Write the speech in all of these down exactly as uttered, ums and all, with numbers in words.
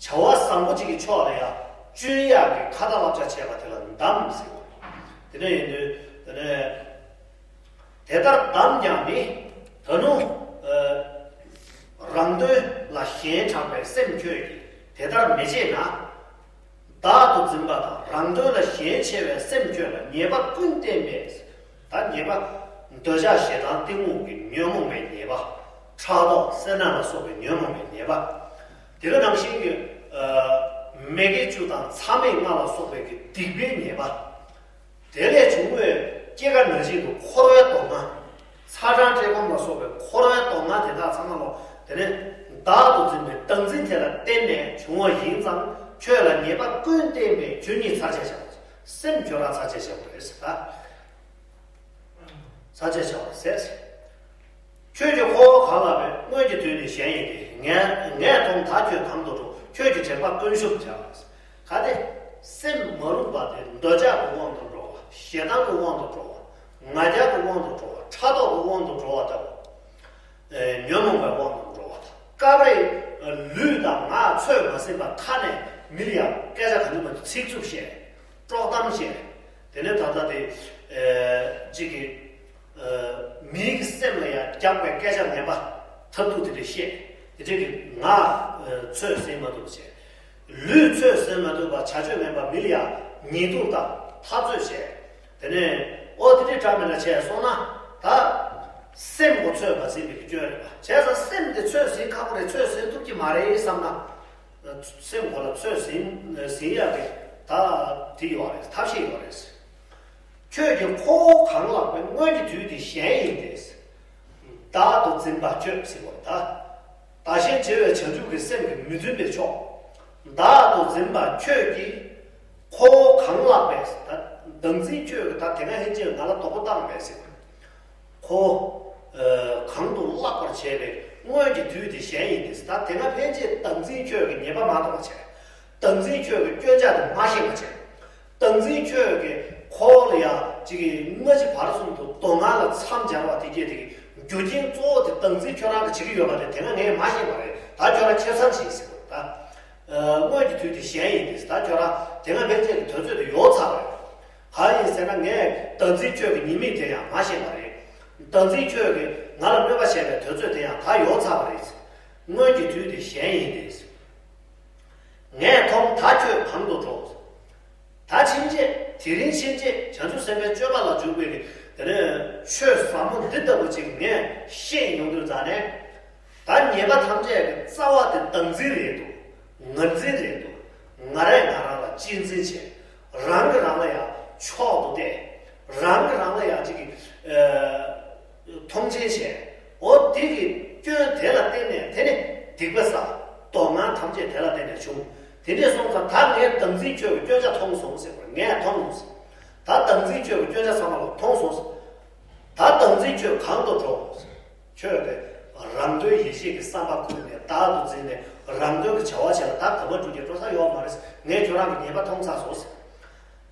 བྱ་བ་བཟང་པོ་གཅིག་གི་ཕྱོགས་ལ་ཡང་སྤྱོད་ཡག་གི་ཁ་ཏ་བསླབ་བྱ་བྱས་པ་དེ་ལ་དམ་ཟེར་བ། དེ་འདྲ་ཡིན་དུས་དེ་ནས་དེ་ལྟར་དམ་ཀྱང་མི། ད་ནུ། ཨ། རང་དོན་ལ་ཞེན་དྲགས་པའི་སེམས་ཁྱོད་ཀྱིས་དེ་ལྟར་མི་བྱེད་ན། བདག་ཏུ་འཛིན་པ་དང་རང་དོན་ལ་ཞེན་ཆེ་བའི་སེམས་ཁྱོད་ལ་ཉེས་པ་ཀུན་བསྟན་པས། ད་ཉེས་པ། འདོད་ཆགས་ཞེ་སྡང་གཏི་མུག་གི་ཉོན་མོངས་པའི་ཉེས་པ། ཕྲག་དོག་སེར་སྣ་ལ་སོགས་པའི་ཉོན་མོངས་པའི་ཉེས་པ། དེ་ག་ནང་བཞིན་གྱི། ཨ། མི་དགེ་བཅུ་དང་མཚམས་མེད་ལྔ་ལ་སོགས་པའི་གི་སྡིག་པའི་ཉེས་པ། དེ་ལས་བྱུང་བའི་སྐྱེ་རྒ་ན་འཆི་གི་འཁོར་བའི་སྡུག་བསྔལ། ཚ་གྲང་བཀྲེས་སྐོམ་ལ་སོགས་པའི་འཁོར་བའི་སྡུག་བསྔལ་དེ་དག་ཚང་མ་ལོ། དེ་ནི་བདག་ཏུ་འཛིན་པའི་བདག་འཛིན་དེ་ལ་བརྟེན་ནས་བྱུང་བ་ཡིན་ཙང་ཁྱོད་ལ་ཉེས་པ་ཀུན་བསྟན་པས་ཁྱོད་ཉིད་ཚར་བཅད་བྱ། སེམས་ཁྱོད་རང་ཚར་བཅད་བྱ་བ་རེད་ཟེར། ད་ཚར་བཅད་བྱ་བ་ཟེར། ཁྱོད་ཀྱི་ཁོ་བོ་གང་ལགས་པས་སྔོན་གྱི་དུས་ནས་གཞན་ཡིན་ཏེ། ངས་ངས་མཐོང་ད་ཁྱོད་གང་དུ་འགྲོ། ཁྱོད་ཀྱི་དྲེགས་པ་ཀུན་ཞུམ་བྱ། གལ་ཏེ་སེམས་མ་རུངས་པ་དེ་འདོད་ཆགས་ཀྱི་དབང་དུ་འགྲོ་བ། ཞེ་སྡང་གི་དབང་དུ་འགྲོ་བ། ང་རྒྱལ་གྱི་དབང་དུ་འགྲོ་བ། ཕྲག་དོག་གི་དབང་དུ་འགྲོ་བ་དང་། ཨེ། ཉོན་མོངས་པའི་དབང་དུ་འགྲོ་བ་དང་། སྐབས་རེ་ལུས་དང་ངག་ཚོད་མ་ཟིན་པར་ཁ་ནས་མི་ལ་ཡང་སྐད་ཆ་ག་ནུས་པ་ཚིག་རྩུབ་བཤད། དཀྲོག་གཏམ་བཤད། དེ་ནས་ད་ལྟ་དེ། ཨེ། གཅིག་གིས། ཨ། མིའི་གི་སེམས་ལ་ཡང་རྒྱགས་པའི་སྐད་ཆ་ངན་པ་ཐབས་སྡུག་དེ་འདྲ་བཤད། དེ་འདྲ་གི་ངག་ཚོད་ཟིན་མ་ཐུབ་པ་བྱས། ལུས་ཚོད་ཟིན་མ་ཐུབ་པ་བྱ་སྤྱོད་ངན་པ་མི་ལ་ཡང་ཉེས་ལྟུང་དང་འཐབ་རྩོད་བྱས། དེ་ནས་ཨོ་དེ་འདྲའི་འདྲ་མི་འདྲ་བྱས་སོང་ན། ད་སེམས་ཁོ་ཚོད་མ་ཟིན་པའི་སྐྱོན་རེད་པ། བྱས་ཙང་སེམས་དེ་ཚོད་ཟིན་ཁག་པོ་རེད། ཚོད་ཟིན་ཐུབ་ཀྱི་མ་རེད་བསམ་ན། སེམས་ཁོ་ལ་ཚོད་ཟིན་ཟིན་ཡག་གི་ད་དེ་ཡོད་རེད། ཐབས་ཤེས་ཡོད་རེད། ཁྱོད་ཀྱི་ཁོ་བོ་གང་ལགས་པས་སྔོན་གྱི་དུས་དེ་གཞན་ཡིན་ཏེ། བདག་ཏུ་འཛིན་པ་ཁྱོད་ཟེར་བ་ད། བདག་གཞན་བརྗེ་བའི་བྱང་ཆུབ་ཀྱི་སེམས་ཀྱིས་མི་འཛིན་པའི་ཕྱོགས། བདག་ཏུ་འཛིན་པ་ཁྱོད་ཀྱིས་ཁོ་བོ་གང་ལགས་པས་ད། བདག་འཛིན་ཁྱོད་ཀྱིས་ད་དེ་སྔ་ཕན་ཆད་ང་ལ་དོགས་པ་བཏང་མེད་ཟེར་བ། ཁོ། ཨ། གང་དུ་བརླག་པར་བྱས་པའི་སྔོན་གྱི་དུས་དེ་གཞན་ཡིན་ཏེ། ད་དེ་སྔ་ཕན་ཆད་བདག་འཛིན་ཁྱོད་ཀྱི་ཉེས་པ་མ་མཐོང་བ་བྱས། བདག་འཛིན་ཁྱོད་ཀྱི་སྐྱོན་ཆ་དེ་མ་ཤེས་པ་བྱས། བདག་འཛིན་ཁྱོད་ཀྱི་ཁོ་ལ་ཡང་གཅིག་གིས་སྔ་ཕྱི་བར་གསུམ་དུ་སྡུག་བསྔལ་ལ་མཚམས་སྦྱར་བ་དེ་སྐྱེས་དེ་གི་རྒྱུ་རྐྱེན་གཙོ་བོ་དེ་བདག་འཛིན་ཁྱོད་རང་གིས་བྱེད་ཀྱི་ཡོད་པ་དེ་དེ་སྔ་ངས་མ་ཤེས་པ་རེད། ད་ཁྱོད་རང་ཁྱེད་ཚང་ཞིག་ཟེར་བ་ད། ཨ། སྔོན་གྱི་དུས་དེ་གཞན་ཡིན་ཏེ། ད་ཁྱོད་རང་དེ་སྔ་ཕན་ཆད་ཀྱི་དུས་ཚོད་དེ་ཡོལ་ཚར་བ་རེད། གང་ཡིན་ཟེར་ན་ངས་བདག་འཛིན་ཁྱོད་ཀྱི་ཉེས་དམིགས་དེ་ཡང་མ་ཤེས་པ་རེད། བདག་འཛིན་ཁྱོད་ཀྱིས་ང་ལ་གནོད་པ་བྱས་པའི་དུས་ཚོད་དེ་ཡང་ད་ཡོལ་ཚར་བ་རེད། སྔོན་གྱི་དུས་དེ་གཞན་ཡིན་ཏེ། ངས་མཐོང་ད་ཁྱོད་གང་དུ་འགྲོ། ད་ཕྱིན་ཆད་དེ་རིང་ཕྱིན་ཆད་བྱང་ཆུབ་སེམས་དཔའི་སྤྱོད་པ་ལ་འཇུག་པའི་དེ་ནས་ཆོས་ཟབ་མོ་འདི་ལྟ་བུ་ཅིག་ངས་ཤེས་ཡོང་དུས་ཙ་ནས། ད་ཉེས་པ་ཐམས་ཅད་ཀྱི་རྩ་བ་དེ་བདག་འཛིན་རེད་འདུག་ངར་འཛིན་རེད་འདུག་ང་རས་ང་རང་ལ་གཅེས་འཛིན་བྱས། རང་གིས་རང་ལ་ཡང་མཆོག་ཏུ་བལྟས། རང་གིས་རང་ལ་ཡང་ཅིག་གི། ཨ། མཐོང་ཆེན་བྱས། འོ་དེ་གི་སྐྱོན་དེ་ལ་བརྟེན་ནས་དེ་ནི་སྡིག་པ་བསགས། སྡུག་བསྔལ་ཐམས་ཅད་དེ་ལ་བརྟེན་ནས་བྱུང་། དེ་འདྲས་སོང་ཙང་ད་ངས་བདག་འཛིན་ཁྱོད་ཀྱི་སྐྱོན་ཆ་མཐོང་སོང་ཟེར་བར་ངས་མཐོང་སོང་། ད་བདག་འཛིན་ཁྱོད་ཀྱི་སྐྱོན་ཆ་ཚང་མ་ལ་མཐོང་སོང་། ད་བདག་འཛིན་ཁྱོད་གང་དུ་འགྲོ། ཁྱོད་ཀྱིས་རང་དོན་ཡིད་བྱེད་ཀྱི་བསམ་པ་ཁུར་ནས་བདག་ཏུ་འཛིན་ནས་རང་དོན་གྱི་བྱ་བ་བྱས་ལ་ད་ག་པར་འགྲོ་རྒྱུ་འགྲོ་ས་ཡོད་མ་རེད། ངས་ཁྱོད་རང་གི་ཉེས་པ་མཐོང་ཚར་སོང་།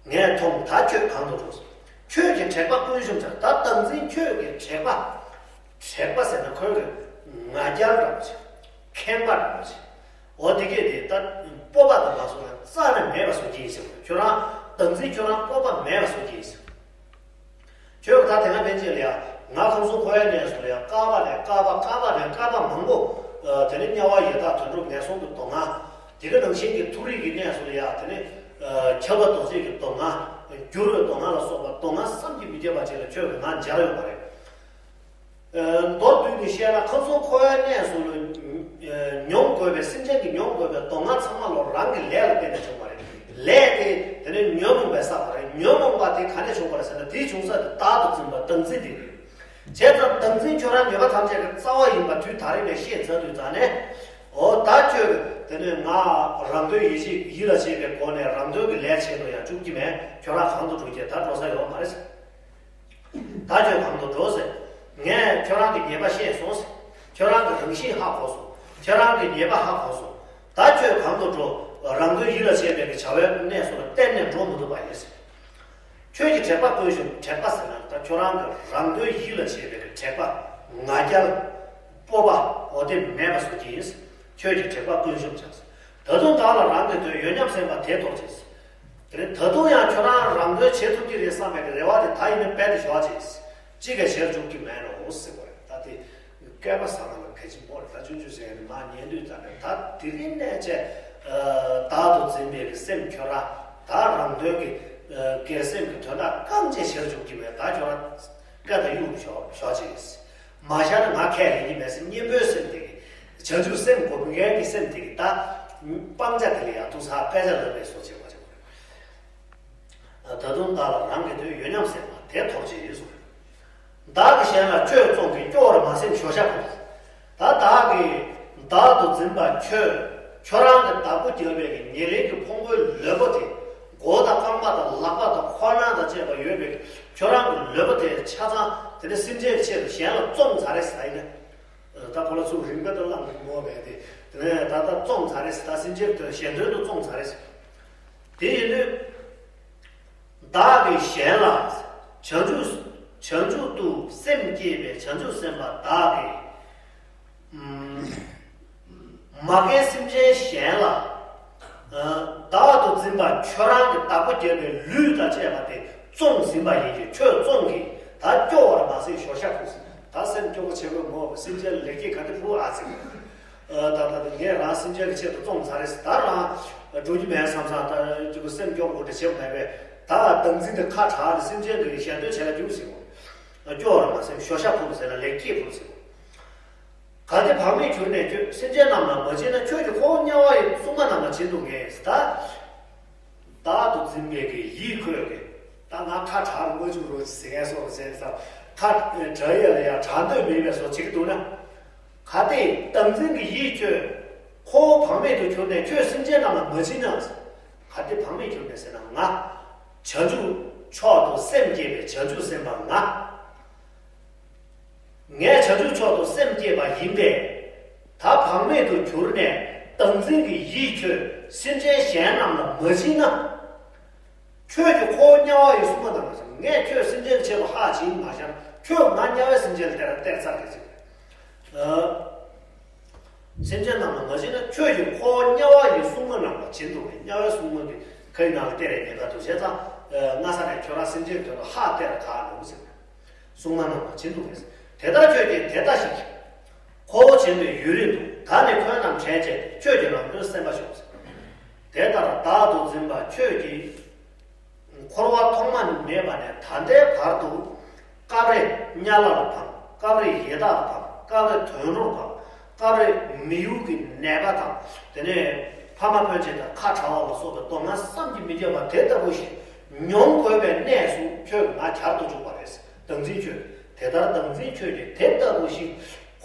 ངས་མཐོང་ད་ཁྱོད་གང་དུ་འགྲོ། ཁྱོད་ཀྱི་དྲེགས་པ་ཀུན་ཞུམ་ཚར། ད་བདག་འཛིན་ཁྱོད་ཀྱི་དྲེགས་པ། དྲེགས་པ་ཟེར་ན་ཁོའི་གི་ང་རྒྱལ་འདྲ་པོ་ཆེ། ཁེངས་པ་འདྲ་པོ་ཆེ། འོ་དེ་གས་དེ་ད་སྤོབས་པ་དང་མ་སོང་ན་རྩ་ནས་མེད་པ་བཟོ་གི་ཡིན་ཟེར་བ། ཁྱོད་རང་བདག་འཛིན་ཁྱོད་རང་སྤོབས་པ་མེད་པ་བཟོ་གི་ཡིན་ཟེར་བ། ཁྱོད་ད་དེ་སྔ་ཕན་ཆད་ལ་ཡ་ང་ཁམས་གསུམ་འཁོར་བའི་གནས་སུ་ལ་ཡ་བསྐལ་པ་ནས་བསྐལ་པ་བསྐལ་པ་ནས་བསྐལ་པ་མང་པོ། ཨ། དེ་ནས་དམྱལ་བ་ཡི་དྭགས་དུད་འགྲོ་ངན་སོང་གི་སྡུག་བསྔལ། དེ་ག་ནང་བཞིན་གྱི་མཐོ་རིས་ཀྱི་གནས་སུ་ལ་ཡ་དེ་ནས། ཨ། ཁྱབ་པ་རྡོ་རྗེ་གི་སྡུག་བསྔལ། འགྱུར་བའི་སྡུག་བསྔལ་ལ་སོགས་པ་སྡུག་བསྔལ་བསམ་གྱིས་མི་ཁྱབ་པ་ཅིག་ལ་ཁྱོད་ཀྱིས་ང་སྦྱར་ཡོད་པ་རེད། ཨ། མདོར་བསྡུས་ནས་བཤད་ན་ཁམས་གསུམ་འཁོར་བའི་གནས་སུ་ལ། ཨ། མྱོང་དགོས་པའི་སེམས་ཅན་གྱིས་མྱོང་དགོས་པའི་སྡུག་བསྔལ་ཚང་མ་ལོ་རང་གི་ལས་ལ་བརྟེན་ནས་བྱུང་བ་རེད། ལས་དེ་དེ་ནས་ཉོན་མོངས་པས་བསགས་པ་རེད། ཉོན་མོངས་པ་དེ་ག་ནས་བྱུང་བ་རེད་ཟེར་ན་དེའི་བྱུང་ས་དེ་བདག་ཏུ་འཛིན་པ་བདག་འཛིན་དེ་རེད། བྱས་ཙང་བདག་འཛིན་ཁྱོད་རང་ཉེས་པ་ཐམས་ཅད་ཀྱི་རྩ་བ་ཡིན་པ་དུས་ད་རེས་ནས་ཤེས་ཚར་དུས་ཙ་ནས། འོ་ད་ཁྱོད་དེ་ནས་ང་རང་དོན་ཡིད་བྱེད་ཡིད་ལ་བྱེད་པའི་སྒོ་ནས་རང་དོན་གྱི་ལས་བྱེད་དུ་ཡང་བཅུག་གི་མེད། ཁྱོད་རང་གང་དུ་འགྲོ་རྒྱུ་ད་འགྲོ་ས་ཡོད་མ་རེད། ད་ཁྱོད་གང་དུ་འགྲོ་ཟེར། ངས་ཁྱོད་རང་གི་ཉེས་པ་ཤེས་སོང་ཟེར། ཁྱོད་རང་གི་རང་བཞིན་ཧ་གོ་སོང་། ཁྱོད་རང་གི་ཉེས་པ་ཧ་གོ་སོང་། ད་ཁྱོད་གང་དུ་འགྲོ། རང་དོན་ཡིད་ལ་བྱེད་པའི་གི་བྱ་བའི་གནས་སུ་ལ་གཏན་ནས་འགྲོ་མི་ཐུབ་པ་ཡིན་ཟེར། ཁྱོད་ཀྱི་དྲེགས་པ་ཀུན་ཞུམ། དྲེགས་པ་ཟེར་ན་ད་ཁྱོད་རང་གི་རང་དོན་ཡིད་ལ་བྱེད་པའི་གི་དྲེགས་པ། ང་རྒྱལ། སྤོབས་པ། འོ་དེ་མེད་པ་བཟོ་གི་ཡིན་ཟེར། ཁྱོད་ཀྱི་དྲེགས་པ་ཀུན་ཞུམ་བྱས། ད་དུང་བདག་ལ་རང་གི་དོན་ཡོད་སྙམ་སེམས་པ་དེ་དོར་ཅིག། དེ་ནས་ད་དུང་ཡང་ཁྱོད་རང་རང་དོན་བྱེད་ཐུབ་ཀྱི་རེད་བསམ་པའི་རེ་བ་དེ་ད་ཡིན་ན་རྦད་དེ་ཞོག་ཅིག། ཅི་ག་བྱེད་འཇུག་གི་མེད་ནོ་ཟེར་བ་རེད། ད་དེ་སྐལ་པ་བཟང་ལ་གལ་ཆེན་པོ་རེད། ད་ཆུང་ཆུང་ཟེར་ནས་མར་ཉན་དུས་ཙམ་ནས་ད་དེ་རིང་ནས་བྱས། བདག་ཏུ་འཛིན་པའི་གི་སེམས་ཁྱོད་རང་ད་རང་དོན་གྱི་སྒེར་སེམས་ཀྱི་དོན་དག་རྐང་རྗེས་བྱེད་འཇུག་གི་མེད། ད་ཁྱོད་རང་སྐད་དང་གཡུག་ཞོག་ཞོག་ཅིག། མ་ཤར་ན་ང་ཁས་ལེན་གྱི་མེད་ཟེར། གཉེན་པོའི་སེམས་དེ་གི་བྱང་ཆུབ་སེམས་སྒོམ་མཁན་གྱི་སེམས་དེ་གི་ད་སྤང་བྱ་དེ་ལ་ཡང་ཐུག་ས་དཔེ་ཆ་ལ་མེད་སོགས་བྱེད་པ་བྱེད་པ། ད་དུང་བདག་ལ་རང་གི་དོན་ཡོད་སྙམ་སེམས་པ་དེ་དོར་ཅིག་གསུངས། བདག་གིས་གཞན་ལ་ཆོས་བཙོང་གིས་སྐྱོ་བར་མ་སེམས་ཞོ་ཤ་ཕོབ། ད་བདག་གིས་བདག་ཏུ་འཛིན་པ་ཁྱོད་ཁྱོད་རང་གི་བདག་པོ་རྒྱབ་པའི་གི་ཉེར་ལེན་གྱི་ཕུང་པོའི་ལུས་པོ་དེ། མགོ་དང་རྐང་པ་དང་ལག་པ་དང་ཁོག་ནང་དང་བཅས་པ་ཡོད་པའི་ཁྱོད་རང་གི་ལུས་པོ་དེ་ཆ་ཚང་དེ་ནི་སེམས་ཅན་གྱི་ཆེད་དུ་གཞན་ལ་བཙོང་ཚར་རེད་ཟེར་ཡིན་ན། ད་ཁོ་ལ་ཚུར་རིན་པ་དང་བླངས་ཏེ་ངོ་བས་ཏེ། དེ་ནས་ད་ལྟ་བཙོང་ཚར་རེད་ཟེར། ད་སེམས་ཅན་གྱི་གཞན་དོན་དུ་བཙོང་ཚར་རེད་ཟེར། དེ་ཡིན་དུས། བདག་གིས་གཞན་ལ་བྱང་ཆུབ་བྱང་ཆུབ་ཏུ་སེམས་བསྐྱེད་པའི་བྱང་ཆུབ་སེམས་དཔའ་བདག་གིས། ཨམ། མ་རྒན་སེམས་ཅན་གཞན་ལ། ཨ། བདག་ཏུ་འཛིན་པ་ཁྱོད་རང་གི་བདག་པོ་རྒྱབ་པའི་ལུས་དང་བཅས་པ་དེ་བཙོངས་ཟིན་པ་ཡིན་གྱི། ཁྱོད་བཙོངས་ཀྱིས་ད་སྐྱོ་བར་མ་སེམས་ཞོ་ཤ་ཕུག་ཟིན། ད་སེམས་སྐྱོ་པོ་བྱེད་དགོས་མོ། སེམས་ཅན་ལ་ལེགས་སྐྱེས་ག་དེ་ཕུལ་ཨ་ཟེར། ཨ། ད་ད་ད་ངས་རང་སེམས་ཅན་གྱི་ཆེད་དུ་བཙོངས་ཚར་རེད་ཟེར། ད་རང་འགྲོ་རྒྱུ་མེད་བསམ་བསམ། ད་ཅིག་སེམས་སྐྱོ་པོ་དེ་བྱེད་དགོས་མེད་པས། ད་བདག་འཛིན་དེ་ཁ་གྲག་ནས་སེམས་ཅན་གྱི་གཞན་དོན་བྱེད་ལ་འཇུག་ཟེར་གོ། སྐྱོ་བར་མ་སེམས་ཞོ་ཤ་ཕུལ་ཟེར་ན་ལེགས་སྐྱེས་ཕུལ་ཟེར་གོ། གལ་ཏེ་བག་མེད་གྱུར་ནས་ཁྱོད། སེམས་ཅན་རྣམས་ལ་མ་བྱིན་ན། ཁྱོད་ཀྱིས་ཁོ་བོ་དམྱལ་བ་ཡི་སྲུང་མ་རྣམས་ལ་བྱིན་དུ་ངེས། ད་བདག་ཏུ་འཛིན་པའི་གི་ཡིད་ཁོས་གི། ད་ང་ཁ་གྲག་རུ་མ་བཅུག་རོགས་ཟེར་མཁན་སོགས་ཟེར་ས། ཁ་གྲག་ཡ་ལ་ཡ་གྲག་འདོད་མེད་པའི་བཟོ་བྱེད་ཀྱི་འདུག་ན། གལ་ཏེ་བདག་འཛིན་གྱི་ཡིད་ཁྱོད་ཁོ་བོ་བག་མེད་དུ་གྱུར་ནས་ཁྱོད་སེམས་ཅན་རྣམས་ལ་མ་བྱིན་ན། གལ་ཏེ་བག་མེད་གྱུར་ནས་ཟེར་ན། ང་བྱང་ཆུབ་མཆོག་ཏུ་སེམས་བསྐྱེད་པའི་བྱང་ཆུབ་སེམས་དཔའ་ང་། ངས་བྱང་ཆུབ་མཆོག་ཏུ་སེམས་བསྐྱེད་པ་ཡིན་པས། ད་བག་མེད་དུ་གྱུར་ནས་བདག་འཛིན་གྱི་ཡིད་ཁྱོད་སེམས་ཅན་གཞན་རྣམས་ལ་མ་བྱིན་ན། ཁྱོད་ཀྱིས་ཁོ་བོ་དམྱལ་བ་ཡི་སྲུང་མ་རྣམས་ལ་བྱིན། ངས་ཁྱོད་སེམས་ཅན་གྱི་ཆེད་དུ་ཧ་བྱིན་མ་བཞག་ན། ཁྱོད་ང་དམྱལ་བའི་སེམས་ཅན་ལ་སྟེར་སྟེར་ཚར་གི་ཟེར། ཨ། སེམས་ཅན་རྣམས་ལ་མ་བྱིན་ན། ཁྱོད་ཀྱིས་ཁོ་བོ་དམྱལ་བ་ཡི་སྲུང་མ་རྣམས་ལ་བྱིན་དུ་མེད། དམྱལ་བའི་སྲུང་མ་གི་ཁའི་ནང་ལ་སྟེར་ཡས་ཉེན་ཁ་འདུག་བྱས་ཙང་། ཨ། སྔ་ས་ནས་ཁྱོད་རང་སེམས་ཅན་གྱི་དོན་དུ་ཧ་སྟེར་ག་འགྲོ་ཟེར། སྲུང་མ་རྣམས་ལ་བྱིན་དུ་མེད། དེ་ལྟར་ཁྱོད་ཀྱིས་དེ་ལྟ་ཞིག། ཁོ་བོ་བྱིན་པའི་ཡུན་རིང་དུ། ད་ནི་འཁོན་རྣམས་བྲལ་བྱས་ཏེ། ཁྱོད་ཀྱིས་རང་དོན་སེམས་པ་ཞོག་ཟེར། དེ་ལྟར་བདག་ཏུ་འཛིན་པ་ཁྱོད་ཀྱིས། འཁོར་བ་ཐོག་མ་མེད་པ་ནས་ད་ལྟའི་བར་དུ། སྐབས་རེ་དམྱལ་བ་ལ་ཕམ། སྐབས་རེ་ཡི་དྭགས་ལ་ཕམ། སྐབས་རེ་དུད་འགྲོར་ཕམ། སྐབས་རེ་མི་ཡུལ་གྱི་ནད་པ་དང་། དེ་ནས་ཕ་མ་སྤུན་མཆེད་དང་ཁ་བྲལ་བ་ལ་སོགས་པའི་སྡུག་བསྔལ་བསམ་གྱིས་མི་ཁྱབ་པ་དེ་ལྟ་བུ་ཞིག་མྱོང་དགོས་པའི་གནས་སུ་ཁྱོད་ང་གྱར་དུ་འཇུག་པ་རེད། བདག་འཛིན་ཁྱོད། དེ་ལྟར་བདག་འཛིན་ཁྱོད་ཀྱིས་དེ་ལྟ་བུ་ཞིག་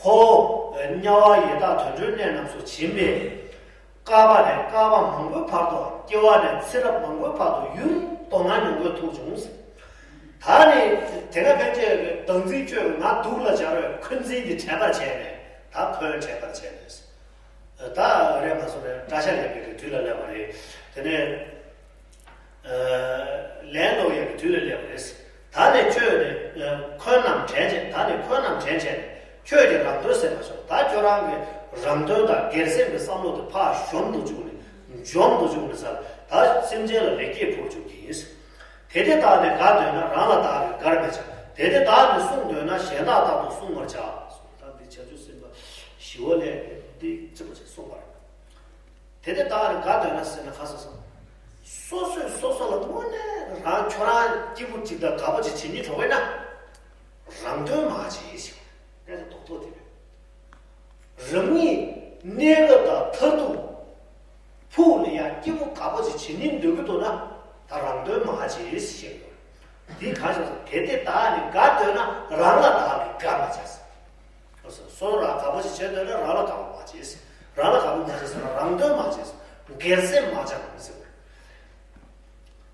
ཁོ་བོ་དམྱལ་བ་ཡི་དྭགས་དུད་འགྲོའི་གནས་རྣམས་སུ་བྱིན་པས། བསྐལ་པ་ནས་བསྐལ་པ་མང་པོའི་བར་དུའམ། སྐྱེ་བ་ནས་ཚེ་རབས་མང་པོའི་བར་དུ་ཡུན་རིང་སྡུག་བསྔལ་མྱོང་དགོས་ཐུག་བྱུང་ཟེར། ད་ནི་དེ་སྔ་ཕན་ཆད་ཀྱི་བདག་འཛིན་ཁྱོད་ང་སྡུག་ལ་སྦྱར་བའི་འཁོན་འཛིན་འདི་དྲན་པར་བྱས་ནས། ད་འཁོན་དྲན་པར་བྱས་ནས། ད་རེད་མ་སོང་རེད། བཀྲ་ཤིས་ལེགས་པའི་གི་དུས་ལ་སླེབས་པ་རེད། དེ་ནས། ལན་སློག་ཡག་གི་དུས་ལ་སླེབས་པ་རེད། ད་ནི་ཁྱོད་ནི་འཁོན་རྣམས་དྲན་བྱས། ད་ནི་འཁོན་རྣམས་དྲན་བྱས་ནས་ཁྱོད་ཀྱི་རང་དོན་སེམས་པ་ཤོག། ད་ཁྱོད་རང་གི་རང་དོན་དང་སྒེར་སེམས་ཀྱི་བསམ་བློ་དེ་ཕར་གཞོམ་དུ་བཅུག་ནས། འཇོམས་དུ་བཅུག་ནས་ཟེར། ད་སེམས་ཅན་ལ་ལེགས་སྐྱེས་ཕུལ་བཅུག་གི་ཡིན། དེ་དེ་བདག་ནི་དགའ་འདོད་ན། རང་ལ་བདག་གིས་དགར་མི་བྱ། དེ་དེ་བདག་ནི་སྲུང་འདོད་ན། གཞན་དག་རྟག་ཏུ་སྲུང་བར་བྱ། ད་འདི་བྱང་ཆུབ་སེམས་དཔའ་ཞི་བ་ལྷས་འདི་རྩིས་པ་ཞིག་གསུངས་པ་རེད། དེ་དེ་བདག་ནི་དགའ་འདོད་ན་ཟེར་ན་ག་ཟེར་སོང་། སོ་སོས་སོ་སོ་ལ་དངོས་གནས་རང་ཁྱོད་རང་སྐྱིད་པོ་ཅིག་དང་དགའ་པོ་ཅིག་བྱེད་སྙིང་བྲོ་བས་ན། རང་དོན་མ་བྱེད་ཞིག། དཔེ་ཆ་རྡོག་རྡོག་དེ་རེད། རང་ཉིད་གནས་སྐབས་དང་མཐར་ཐུག་ཕུགས་ལ་ཡང་སྐྱིད་པོ་དགའ་པོ་ཅིག་བྱེད་སྙིང་འདོད་ཀྱི་འདུག་ན། ད་རང་དོན་མ་བྱེད་ཞེས་ཡོད། འདི་གང་ཞིག་ཟེར། དེ་དེ་བདག་ནི་དགའ་འདོད་ན། རང་ལ་བདག་གིས་དགའ་མ་བྱ་ཟེར། སོ་སོ་རང་དགའ་པོ་ཞིག་བྱེད་འདོད་ན་རང་ལ་དགའ་པོ་མ་བྱེད་ཟེར། རང་ལ་དགའ་པོ་མ་བྱེད་ཟེར་ན་རང་དོན་མ་བྱེད་ཟེར། སྒེར་སེམས་མ་བྱ་ཟེར།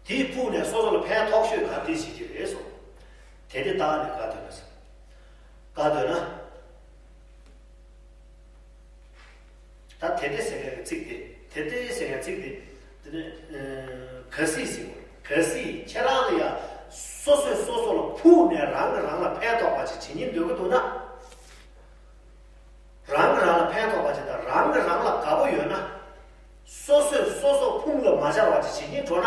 དེའི་ཕུགས་ནས་སོ་སོ་ལ་ཕན་ཐོགས་ཤོས་ག་དེ་བྱེད་ཀྱི་རེད་གསུངས། དེ་དེ་བདག་ནི་དགའ་འདོད་ན་ཟེར། དགའ་འདོད་ན། ད་དེ་དེ་ཟེར་མཁན་གྱི་ཚིག་དེ། དེ་དེ་ཟེར་མཁན་ཚིག་དེ། དེ་ནི། ཨ། གལ་སྲིད་ཟེར་བ། གལ་སྲིད་ཁྱེད་རང་ལ་ཡང་སོ་སོས་སོ་སོ་ལ་ཕུགས་ནས་རང་གིས་རང་ལ་ཕན་ཐོགས་པ་ཅིག་བྱེད་སྙིང་འདོད་ཀྱི་འདུག་ན། རང་གིས་རང་ལ་ཕན་ཐོགས་པ་ཅིག་དང་རང་གིས་རང་ལ་དགའ་པོ་ཡོད་ན། ཇི་སྙེད་འགྲོ་ན་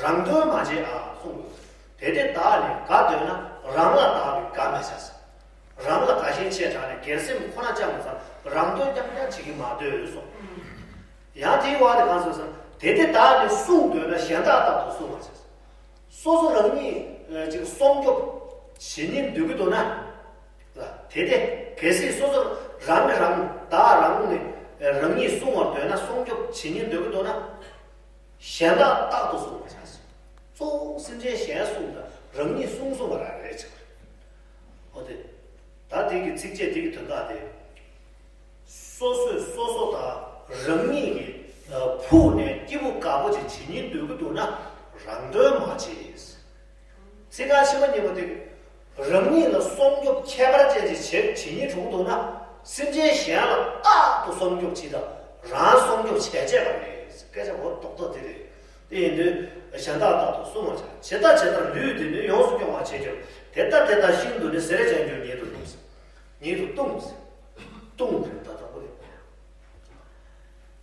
རང་དོན་མ་བྱེད་ཨ་གསུངས་ཡོད། དེ་དེ་བདག་ནི་དགའ་འདོད་ན་རང་ལ་བདག་གིས་དགའ་མི་བྱ། རང་ལ་དགའ་ཞེན་ཆེ་དྲགས་ནས་སྒེར་སེམས་ཁོ་ན་བཅངས་ཙང་རང་དོན་རྐྱང་རྐྱང་བྱེད་ཀྱི་མ་འདོད་གསུངས། ཡང་དེའི་བར་དུ་གང་སོང་ཟེར་ན། དེ་དེ་བདག་ནི་སྲུང་འདོད་ན་གཞན་དག་རྟག་ཏུ་སྲུང་བར་བྱ། སོ་སོ་རང་ཉིད་ཅིག་སྲུང་སྐྱོབ་བྱེད་སྙིང་འདོད་ཀྱི་འདུག་ན། དེ་དེ་གལ་སྲིད་སོ་སོ་རང་གིས་རང་བདག་རང་ནི་རང་ཉིད་སྲུང་བར་འདོད་ན་སྲུང་སྐྱོབ་བྱེད་སྙིང་འདོད་ཀྱི་འདུག་ན། གཞན་དག་རྟག་ཏུ་སྲུང་བར་བྱ། གཙོ་བོ་སེམས་ཅན་གཞན་སྲུང་དང་རང་ཉིད་སྲུང་སྲུང་བ་རང་རེད་ཅེས། འོ་དེ། ད་དེ་གི་ཚིགས་བཅད་དེ་གི་དོན་དག་དེ། སོ་སོས་སོ་སོ་དང་རང་ཉིད་ཀྱི་ཕུགས་ནས་སྐྱིད་པོ་དགའ་པོ་ཅིག་བྱེད་སྙིང་འདོད་ཀྱི་འདུག་ན་རང་དོན་མ་བྱེད། ཚིག་རྐང་ཕྱི་མ་གཉིས་པོ་དེ། རང་ཉིད་ལ་སྲུང་སྐྱོབ་ཁྱད་པར་ཅན་ཅིག་བྱེད་བྱེད་སྙིང་བྲོ་གི་འདུག་ན། སེམས་ཅན་གཞན་ལ་རྟག་ཏུ་སྲུང་སྐྱོབ་བྱེད་དང་རང་སྲུང་སྐྱོབ་བྱེད་ཅེས་པ་རེད། སྐད་ཆ་འོ་རྡོག་རྡོག་དེ་རེད། དེ་ཡིན་དུས་གཞན་དག་རྟག་ཏུ་སྲུང་བར་བྱ། ཇི་ལྟ་ཇི་ལྟར་ལུས་འདི་ནི་ཡོངས་སུ་སྐྱོང་བར་བྱེད་ཀྱང་དེ་ལྟ་དེ་ལྟར་ཤིན་ཏུ་ནི་ཟེར་བྱ་རྒྱུ་ཉིད་དུ་ལྟུང་། ཉིད་དུ་ལྟུང་། ལྟུང་རེད་ད་དང་པོ་རེད།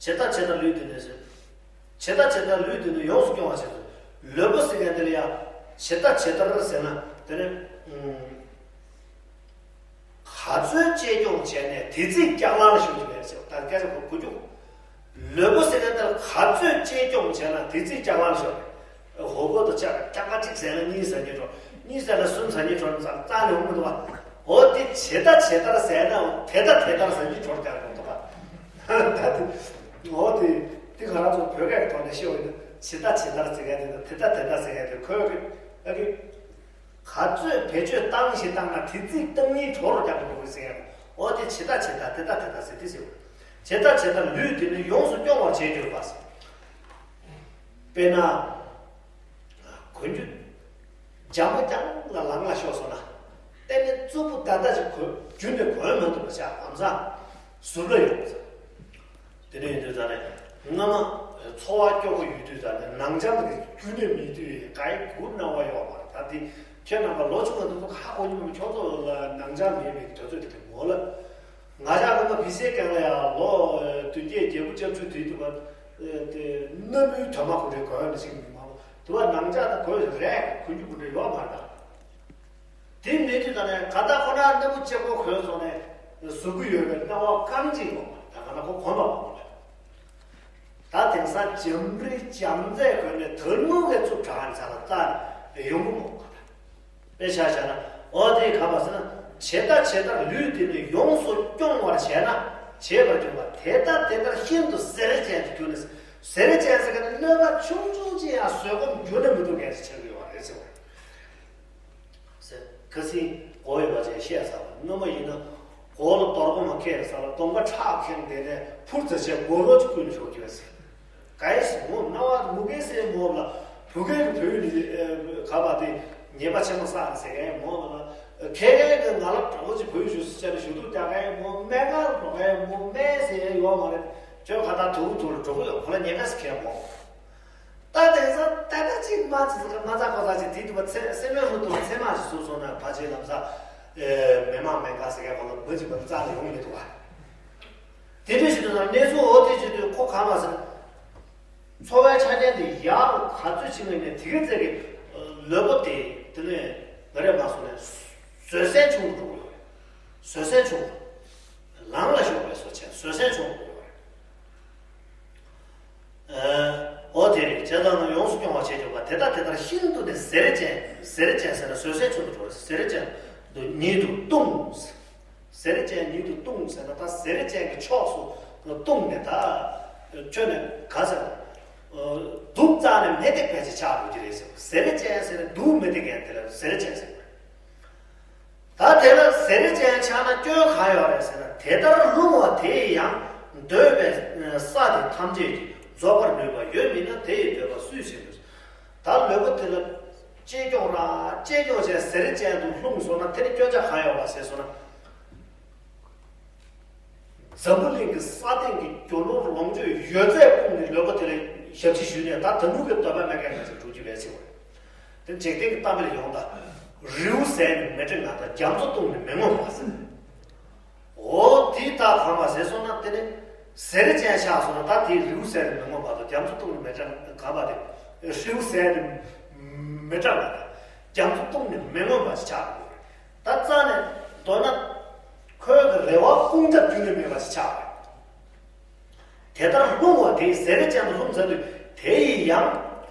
ཇི་ལྟ་ཇི་ལྟར་ལུས་འདི་ནི་ཟེར། ཇི་ལྟ་ཇི་ལྟར་ལུས་འདི་ནི་ཡོངས་སུ་སྐྱོང་བར་བྱེད་དོ། ལུས་པོ་ཟེར་མཁན་འདི་ལ་ཡང་ཇི་ལྟ་ཇི་ལྟར་ཟེར་ན་དེ་ནི། ག་ཚོད་གཅེས་སྐྱོང་བྱས་ནས་དེ་ཚིག་ཀྱང་ལང་ཞུ་གི་མེད་ཟེར་ད་སྐད་ཆ་གོ་གོ་རྒྱུ། ལུས་པོ་ཟེར་མཁན་འདི་ལ་ག་ཚོད་གཅེས་སྐྱོང་བྱས་ན་དེ་ཚིག་ཀྱང་ལང་ཞུ། ཧོ་གོ་དང་ཅག་ཅག་ག་གཅིག་ཟས་ན་གཉིས་ཟ་སྙིང་བྲོ། གཉིས་ཟས་ན་གསུམ་ཟ་སྙིང་བྲོ་ཙང་ཙང་ལས་འོང་མི་འདུག་བ། འོ་དེ་ཇི་ལྟ་ཇི་ལྟར་ཟས་ན་དེ་ལྟ་དེ་ལྟར་ཟ་སྙིང་བྲོ་རྒྱག་གི་འདུག་བ། ད་དེ་འོ་དེ་དེ་ག་རང་ཚོ་བོད་སྐད་ཀྱི་ཐོག་ནས་ཤེས་འོང་ན་ཇི་ལྟ་ཇི་ལྟར་ཟེར་མཁན་དེ་དང་དེ་ལྟ་དེ་ལྟར་ཟེར་མཁན་དེ་ཁོའི་ཨ་གི་ག་ཚོད་བེད་སྤྱོད་བཏང་ཞིག་བཏང་ན་དེ་ཚིག་བཏང་སྙིང་བྲོ་རུ་རྒྱག་གི་འདུག་ཟེར་མཁན་འོ་དེ་ཇི་ལྟ་ཇི་ལྟར་དེ་ལྟ་དེ་ལྟར་ཟེར་དེ་ཟེར་བ། ཇི་ལྟ་ཇི་ལྟར་ལུས་འདི་ནི་ཡོངས་སུ་སྐྱོང་བར་བྱེད་འགྱུར་བ་ཟེར། དཔེར་ན། གོན་རྒྱུ། འཇམ་པོ་རྐྱང་ལ་ལང་ལ་ཤོར་སོང་ན། གཏན་ནས་རྩུབ་པོ་ད་ལྟ་ཅིག་གོན་རྒྱུ་ནས་གོན་མ་ཐུབ་པ་ཆགས་ལམ་སང་། ཟུར་ལ་ཡོད་ས། དེ་ནས་ཡིན་དུས་ད་ནས་སྔ་མ་འཚོ་བ་སྐྱོ་པོ་ཡོད་དུས་ད་ནས་ནང་འཇམ་གྱི་རྒྱུ་ནས་མེད་དུས་ག་ཡི་གུ་སྣང་བ་ཡོད་མ་རེད་ད་དེ། ཁྱེད་རྣམ་པ་ལོ་ཆུང་བ་དེ་ཚོ་ཧ་གོ་མྱོང་ཁྱོད་ཚོ་ལ་ནང་འཇམ་མེད་པའི་དུས་ཚོད་དེ་དེ་མོ་ལ། ང་ཅག་སྔོན་མ་བི་སའི་སྒང་ལ་ཡང་ལོ་བདུན་བརྒྱད་བརྒྱད་དགུ་བརྒྱད་ཅུ་དུས་དུས་བར་དེ་སྣམ་བུའི་དོན་མ་ཁོ་འདྲའི་གོ་ཡོད་ན་ཅིག་མི་མང་པོ་དུ་བ་ནང་ཅག་དང་གོ་ཡོད་རེད་གོན་རྒྱུ་ཁོ་འདྲ་ཡོད་མ་རེད་ད། དེ་མེད་དུས་ད་ནས་ག་ད་ཁོ་ན་སྣམ་བུ་གཅིག་པོ་གོན་སོང་ནས་ཟུག་གི་ཡོད་པའི་སྣང་བ་རྐང་གཅིག་ཡོད་མ་རེད་ད་ག་ན་ཁོ་གོན་པ་མང་པོ་རེད། ད་དེང་སང་འཇམ་རི་འཇམ་རྩལ་གོན་ནས་དོན་དངོས་ཀྱི་རྩུབ་དྲག་ནས་ཚ་ལ་རྩ་ནས་ཡོང་གི་མ་རེད་ད། དཔེ་ཆ་བཞག་ན་འོ་དེ་ག་པ་ཟེར་ན་ཇི་ལྟ་ཇི་ལྟར་ལུས་འདི་ནི་ཡོངས་སུ་སྐྱོང་བར་བྱས་ན་བྱེད་པར་འགྱུར་བ་དེ་ལྟ་དེ་ལྟར་ཤིན་ཏུ་ཟེར་ཅན་དུ་གྱུར་ནས་ཟེར་ཅན་ཟེར་ག་ནི་གནོད་པ་ཆུང་ཆུང་ཅིག་ཡང་བཟོད་སྒོམ་འགྱུར་ན་མི་ཐུབ་མཁན་ཞིག་ཆགས་ཀྱི་ཡོད་པ་རེད་ཟེར་བ་རེད། ཟེར་ཁ་སང་གོ་ཡོད་པ་ཅིག་བཤད་ས་བ་སྔོན་མ་ཡིན་ན་གོ་ལ་དོར་གོ་མ་ཁེལ་ས་ལ་གདོང་པ་ཁྲག་ཁེངས་དེ་ནས་འཕུར་ཙམ་བྱས་མགོ་རོ་ཅིག་ཀུན་ཤོར་གྱི་ཡོད་ཟེར། ག་ཡེ་སི་མོ་རྣ་བ་མུ་གེ་སེ་མོ་ལ་བུ་གེ་གི་བོད་ནི་ག་པ་དེ་ཉེས་པ་ཆེན་མོ་བསགས་ཟེར་གའི་མོ་ལ་ཁེ་གའི་གི་ང་ལ་གྲོགས་ཅིག་བོད་ཞུ་སི་ཆ་ལ་ཞུ་གཏུག་རྒྱག་གའི་མོ་སྨན་ཁང་འགྲོ་གའི་མོ་སྨན་ཟེར་ཡོད་མ་རེད། ཁྱོད་ཁ་ཐག་དུ་བུ་དུ་ལ་འགྲོ་གི་ཡོད་ཁོ་ལ་ཉེས་པ་སི་ཁེ་མོ། ད་དེང་སང་ད་ལྟ་ཅིག་མ་ཅིག་ཟེར་ག་མ་ཚ་ཁོ་ཚ་ཅིག་དེ་དུ་བ་ཚེ་སེ་མོའི་ཧུ་དུ་བ་ཚེ་མ་ཅིག་སུ་སོང་ན་ཕ་ཆེ་ལམ་ས་མེ་མ་མེ་ག་ཟེར་གའི་ཁོ་ལ་མ་ཅིག་བ་རྩ་ལ་ཡོང་མི་འདུག་བ། དེ་འདྲ་ཞིག་ཏུ་ན་གནས་ཚུལ་འོ་དེ་ཞིག་ཏུ་ཁོ་གང་ལ་ཟེར། འཚོ་བའི་ཆ་རྐྱེན་དེ་ཡག་ག་ཚོད་ཕྱིན་ངེས་ནས་དེ་ག་ཚད་ཀྱི་ལུས་པོ་དེ་དེ་ནས་ང་རེ་མ་སོང་ནས་བཟོད་བསྲན་ཆུང་དུ་འགྲོ་གི་ཡོད་རེད། བཟོད་བསྲན་ཆུང་དུ། ལང་ལ་ཞོག་པའི་བཟོ་ཆེན་བཟོད་བསྲན་ཆུང་དུ་འགྲོ་གི་ཡོད་རེད། འོ་དེ་རེད་བྱས་ཙང་ན་ཡོངས་སུ་སྐྱོང་བ་བྱེད་ཆོག་པ་དེ་ལྟ་དེ་ལྟར་ཤིན་ཏུ་ནས་ཟེར་ཅན་ཟེར་ཅན་ཟེར་ན་བཟོད་བསྲན་ཆུང་དུ་འགྲོ་རེད་ཟེར་ཅན་དུ་ཉིད་དུ་ལྟུང་། ཟེར་ཅན་ཉིད་དུ་ལྟུང་ཟེར་ན་ད་ཟེར་ཅན་གྱི་ཕྱོགས་སུ་ལྟུང་ནས་ད་ཁྱོད་ནས་ག་ཟེར། སྡུག་རྩ་ནས་མི་བདེ་བས་ཅི་ཆགས་འགྲོ་གི་རེད་ཟེར་ཟེར་ཅན་ཟེར་ན་སྡུག་མི་བདེ་མཁན་དེ་ལ་ཟེར་ཅན་ཟེར། ད་དེ་ལ་ཟེར་ཅན་ཆགས་ན་སྐྱོན་གང་ཡོད་རེད་ཟེར་ན་དེ་ལྟར་ལྷུང་བ་དེ་ཡང་འདོད་པའི་ས་དེ་ཐམས་ཅད་ཀྱིས་རྫོགས་པར་ནུས་པ་ཡོད་མིན་ན་དེ་ཡི་འདོད་པ་སུས་བྱེད་དུ། ད་ལུས་པོ་དེ་ལ་གཅེས་སྐྱོང་ར་གཅེས་སྐྱོང་བྱས་ཟེར་ཅན་དུ་ལྷུང་སོང་ན་དེ་ནི་སྐྱོན་ཆ་གང་ཡོད་པ་ཟེར་སོང་ན། འཛམ་བུ་གླིང་གི་ས་སྟེང་གི་རྒྱུ་ནོར་ལོངས་སྤྱོད་ཡོད་ཚད་ཕུང་ནས་ལུས་པོ་དེ་ལ་ཞབས་ཕྱི་ཞུས་ནས་ད་ད་ནུ་གི་འདོད་པ་མེད་མཁན་ང་ཚོ་འགྲོ་རྒྱུ་བས་ཟེར་བ་རེད། དེ་འཇིག་རྟེན་གྱི་གཏམ་དཔེ་ལ་ཡོང་ད། རིའུ་ཟད་ནས་མེ་འདྲེན་ན་ད་རྒྱ་མཚོ་བཏུང་ནས་མེ་ངོམ་པ་ཟེར། འོ་དེ་ད་གང་པ་ཟེར་སོང་ན་དེ་ནི་ཟེར་ཅན་ཆགས་སོང་ན་ད་དེ་རིའུ་ཟད་ནས་མེ་ངོམ་པ་དང་རྒྱ་མཚོ་བཏུང་ནས་མེ་འདྲེན་གང་པ་དེ། ཧྲིལ་བོ་ཟས་ནི་མི་སྐྲག་པ་དང་། རྒྱ་མཚོ་བཏུང་ནི་མི་ངོམས་པ་ཞིག་ཆགས་དགོས། ད་རྩ་ནས་མདོར་ན་ཁོའི་གི་རེ་བ་སྐོང་ཐབས་རྒྱུན་ནས་མེད་པ་ཞིག་ཆགས་པ། དེ་ལྟར་ལྷུང་བ་དེ་ཟས་རིགས་ཅན་དུ་ལྷུང་ཚར་དུས་དེ་ཡི་ཡང་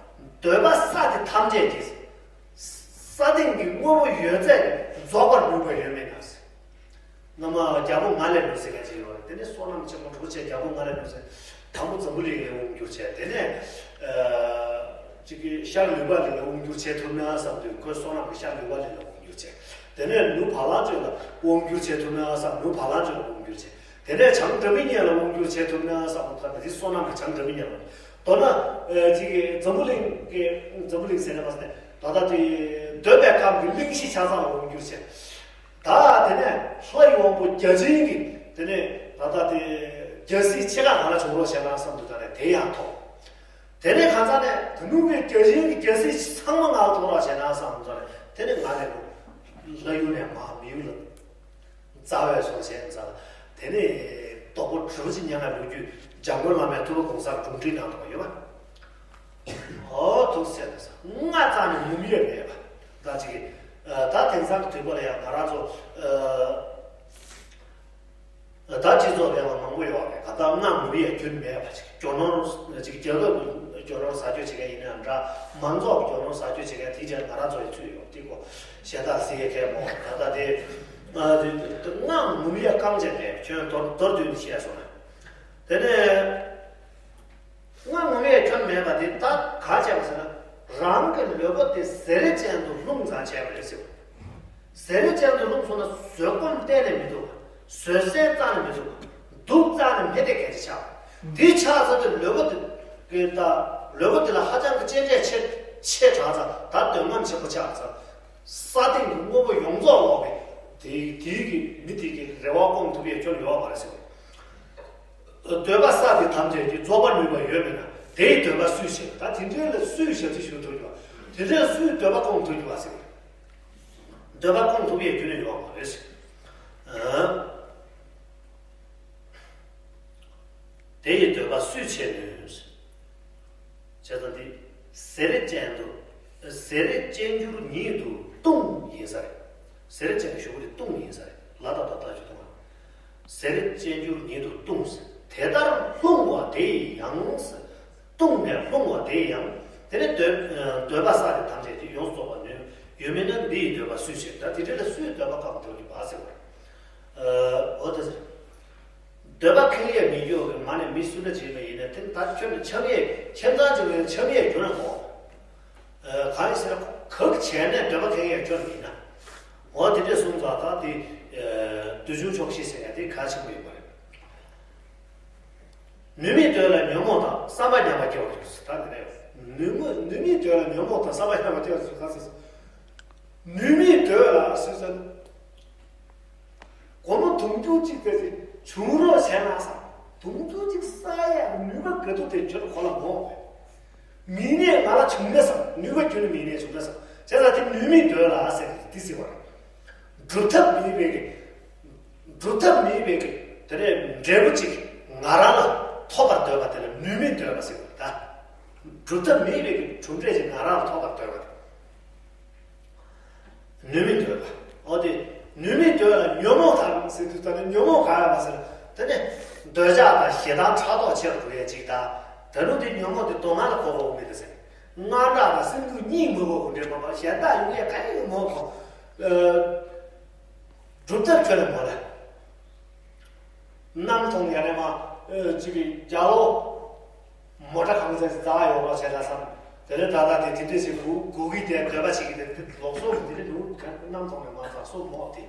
འདོད་པ་ས་དེ་ཐམས་ཅད་ཀྱི་ས་སྟེང་གི་དངོས་པོ་ཡོད་ཚད་རྫོགས་པར་ནུས་པ་ཡོད་མེད་ན། སྔ་མ་རྒྱལ་པོ་ང་ལས་ལོད་ཟེར་མཁན་ཅིག་ཡོད་རེད། དེ་ནས་བསོད་ནམས་ཆེན་པོ་འགྲོ་བྱས་རྒྱལ་པོ་ང་ལས་ལོད་ཟེར། དང་པོ་འཛམ་བུ་གླིང་ལ་དབང་བསྒྱུར་བྱས། དེ་ནས་ཨ་ཅིག་གི་ཤར་ལུས་པ་ལས་ལ་དབང་བསྒྱུར་བྱེད་ཐུབ་ན་བསམ་དུས་ཁོའི་བསོད་ནམས་ཀྱིས་ཤར་ལུས་པ་ལས་ལ་དབང་བསྒྱུར་བྱས། དེ་ནས་ནུབ་བ་ལང་སྤྱོད་ལ་དབང་བསྒྱུར་བྱེད་ཐུབ་ན་བསམ། ནུབ་བ་ལང་སྤྱོད་ལ་དབང་བསྒྱུར་བྱས། དེ་ནས་བྱང་སྒྲ་མི་སྙན་ལ་དབང་བསྒྱུར་བྱེད་ཐུབ་ན་བསམ། ད་དེ་བསོད་ནམས་ཀྱིས་བྱང་སྒྲ་མི་སྙན་ལ། མདོར་ན་ཨ་ཅིག་གི་འཛམ་བུ་གླིང་གི་འཛམ་བུ་གླིང་ཟེར་ན་མ་ཟེར་ནས་ད་ལྟ་དེ་འདོད་པའི་ཁམས་ཀྱི་གླིང་བཞི་ཆ་ཚང་ལ་དབང་བསྒྱུར་བྱས། ད་དེ་ནས་ལྷ་ཡི་དབང་པོ་བརྒྱ་བྱིན་གྱིས་དེ་ནས་ད་ལྟ་དེ་རྒྱལ་སྲིད་ཕྱེད་ཀ་གང་ལ་བྱུང་རོགས་བྱས་ན་བསམ་དུས་ད་ནས་དེ་ཡང་ཐོབ། དེ་ནས་གང་ཟག་ནས་དེ་ནུབ་ཀྱི་བརྒྱ་བྱིན་གྱི་རྒྱལ་སྲིད་ཚང་མ་ང་ལ་བྱུང་རོགས་བྱས་ན་བསམ་དུས་ད་ནས་དེ་ནས་ང་ནས་ལྷ་ཡུལ་ནས་མར་མི་ཡུལ་ལ་རྩ་བའི་སོང་བྱས་ཙང་དེ་ནས་རྡོག་པོ་དྲུག་ཅུ་ཉེར་ལྔ་ལོ་རྒྱུས་འཇམ་མགོན་བླ་མའི་ཐུབ་པ་གུང་གསེང་གྲུབ་འབྲས་ནང་དུ་ཡོད་པ། ཨོ་ཐུགས་སྲས་ལ་ས་ལྔ་རྩ་ནས་ངོམ་ཡས་མེད་པ། ད་ཅིག་ད་དེང་སང་གི་དུས་བབ་ལ་ཡང་ང་རང་ཚོ་ད་སྤྱི་ཚོགས་ལ་ཡང་མང་པོ་ཡོད་རེད། ད་ལྟ་ལྔ་ངོམ་ཡས་རྒྱུན་མེད་པ་ཅིག་རྒྱུ་ནོར་ཅིག་རྒྱལ་ཁབ་ཀྱི་རྒྱུ་ནོར་ཟ་སྤྱོད་བྱེད་མཁན་ཡིན་ན་འདྲ། མང་ཚོགས་ཀྱི་རྒྱུ་ནོར་ཟ་སྤྱོད་བྱེད་མཁན་དེ་རྗེས་ང་རང་ཚོ་ཡི་ཚུད་ཡོད་དེ་གོ་གཞན་དག་སྲིད་ཡས་མཁན་མོ་ད་ལྟ་དེ་ལྔ་ངོམ་ཡས་རྐང་རྗེས་མེད་ཁྱོད་མདོར་མདོར་བསྡུས་ནས་བཤད་སོང་ན། དེ་ནས་ལྔ་ངོམ་ཡས་སྐྱོན་མེད་པ་དེ་ད་ག་བྱས་པ་ཟེར་ན། རང་གི་ལུས་པོ་དེ་ཟས་རིགས་ཅན་དུ་ལྷུང་ཙང་བྱས་པ་རེད་ཟེར། ཟས་རིགས་ཅན་དུ་ལྷུང་སོང་ན་བཟོད་སྒོམ་གཏན་ནས་མི་ཐུབ། བཟོད་བསྲན་རྩ་ནས་མི་ཐུབ། འདུག་རྩ་ནས་མི་བདེ་གལ་ཆེ་ཆགས། དེ་ཆགས་ཚར་དུས་ལུས་པོ་དེ་གི་ད་ལུས་པོ་དེ་ལ་ཧ་ཅང་གི་གཅེས་སྤྲས་ཆེ་ཆེ་དྲགས་ཙང་ད་འདོད་རྔམ་ཆེན་པོ་ཆགས་ཙང་། ས་སྟེང་གི་དངོས་པོ་ཡོངས་རྫོགས་ལོག་པས་དེ་དེའི་གི་མི་དེ་གི་རེ་བ་སྐོང་ཐུབ་ཡས་སྐྱོན་ཡོད་པ་རེད་ཟེར། འདོད་པ་ས་དེ་ཐམས་ཅད་ཀྱིས་རྫོགས་པར་ནུས་པ་ཡོད་མིན་ན་དེའི་འདོད་པ་སུས་བྱེད། ད་དེ་འདྲའི་ལ་སུས་ཞབས་ཕྱི་ཞུ་ཐུབ་ཀྱི་བ། དེ་འདྲའི་སུས་འདོད་པ་སྐོང་ཐུབ་ཀྱི་བ་ཟེར། འདོད་པ་སྐོང་ཐུབ་ཡས་རྒྱུ་ནི་ཡོད་མ་རེད་ཟེར། དེ་ཡི་འདོད་པ་སུས་བྱེད་ནུས། བྱས་ཙང་འདི་ཟས་རིགས་ཅན་དུ་ཟས་རིགས་ཅན་གྱུར་ཉིད་དུ་ལྟུང་ཡིན་ས་རེད། ཟས་རིགས་ཅན་གྱི་ཞུ་བ་དེ་ལྟུང་ཡིན་ས་རེད། ལ་དང་ད་ལྟ་ཞུ་ལྟུང་བ། ཟས་རིགས་ཅན་གྱུར་ཉིད་དུ་ལྟུང་ཟེར། དེ་ལྟར་ལྷུང་བ་དེ་ཡི་ཡང་ཟེར། ལྟུང་ནས་ལྷུང་བ་དེ་ཡི་ཡང་། དེ་ནས་འདོད་འདོད་པ་ས་དེ་ཐམས་ཅད་ཀྱིས་ཡོངས་སུ་རྫོགས་པར་ནུས་ཡོད་མིན་ན་འདི་ཡི་འདོད་པ་སུས་བྱེད། ད་དེ་འདྲ་ལ་སུས་འདོད་པ་བཀག་འདོད་ཀྱི་བ་ཟེར་བ། འོ་ད་ཟེར། འདོད་པ་ཁེངས་ཡས་མི་འགྱུར་གི་མ་ནས་མི་སུ་འདྲ་བྱས་པ་ཡིན་ན་དེ་ད་ཁྱོད་ནི་འཆམ་ཡས་ཁྱིམ་ཚང་གཅིག་ལ་འཆམ་ཡས་རྒྱུ་ན་གོ། གང་ཡིན་ཟེར་ན་ག་གི་བྱས་ནས་འདོད་པ་ཁེངས་ཡས་སྐྱོན་མིན་ན། འོ་དེ་འདྲས་གསུངས་ཙང་ད་དེ་བདུད་འཇོམས་ཆོག་ཤེས་ཟེར་ཡ་དེ་གལ་ཆེན་པོ་ཡིན་པ་རེད། ནུས་མེད་འདོད་ལ་ཉོན་མོངས་དང་བསམ་པ་ཉམས་པ་སྐྱེ་བར་འགྱུར་ཟེར། ད་དེ་ནས་ནུས་མེད་ནུས་མེད་འདོད་ལ་ཉོན་མོངས་དང་བསམ་པ་ཉམས་པ་སྐྱེ་བར་འགྱུར་ག་ཟེར། ནུས་མེད་འདོད་ལ་སུས་ཟེར། སྒོར་མོ་དུང་ཕྱུར་གཅིག་ཙམ་ཞིག་བྱུང་རོགས་བྱས་ན་བསམ། དུང་ཕྱུར་གཅིག་བསགས་ཡ་ནུས་པ་ག་དུས་དེ་ཁྱོད་ཁོ་ལ་མོ། མི་ནས་ང་ལ་བྱུང་ན་བསམ། ནུས་པ་ཁྱོད་ནི་མི་ནས་བྱུང་ན་བསམ། བྱས་ཙང་དེ་ནུས་མེད་འདོད་ལ་ཟེར་དེ་ཟེར་བ་རེད། སྒྲུབ་ཐབས་མེད་པའི་གི་སྒྲུབ་ཐབས་མེད་པའི་གི་དེ་ནས་འབྲས་བུ་གཅིག་ང་རང་ལ་ཐོབ་པར་འདོད་པ་དེ་ལ་ནུས་མེད་འདོད་པ་ཟེར་བ་རེད་ད། སྒྲུབ་ཐབས་མེད་པའི་གི་གྲུབ་འབྲས་ཅིག་ང་རང་ལ་ཐོབ་པར་འདོད་པ་རེད། ནུས་མེད་འདོད་པ། འོ་དེ་ནུས་མེད་འདོད་ལ་ཉོན་མོངས་དང་ཟེར་དུས་ད་ནི་ཉོན་མོངས་གང་ཡང་མ་ཟེར། དེ་ནི་འདོད་ཆགས་དང་ཞེ་སྡང་ཕྲག་དོག་ཆེ་རུ་འགྲོ་ཡས་ཅིག་དང་། ད་ནུ་དེ་ཉོན་མོངས་དེ་སྡུག་བསྔལ་ལ་གོ་དགོས་མེད་དེ་ཟེར། དངངས་སྐྲག་དང་སེམས་སྡུག་གཉིས་མི་དགོས་དགོས་འདྲེ་མ་པ་གཞན་དག་ཡོང་ཡས་གང་ཡིན་མོ་གོ། སྒྲུབ་ཐབས་ཁྱོད་ལ་མོ་ལ། གནམ་མཐོང་ཡ་རེ་མ་ཅིག་གི་རྒྱ་ལོ། མོ་ཊ་གང་ཚད་འཛག་ཡོང་བ་བྱས་ན་བསམ། དེ་ནས་ད་ལྟ་དེ་དེ་འདྲས་ཞིག་སྒུག་སྒུག་གི་དེ་འདོད་པ་བྱེད་ཀྱི་དེ་ལོག་སོང་གི་དེ་ནས་ནུ་ག་གནམ་མཐོང་ནས་མ་འཛག་སོང་མོ་དེ།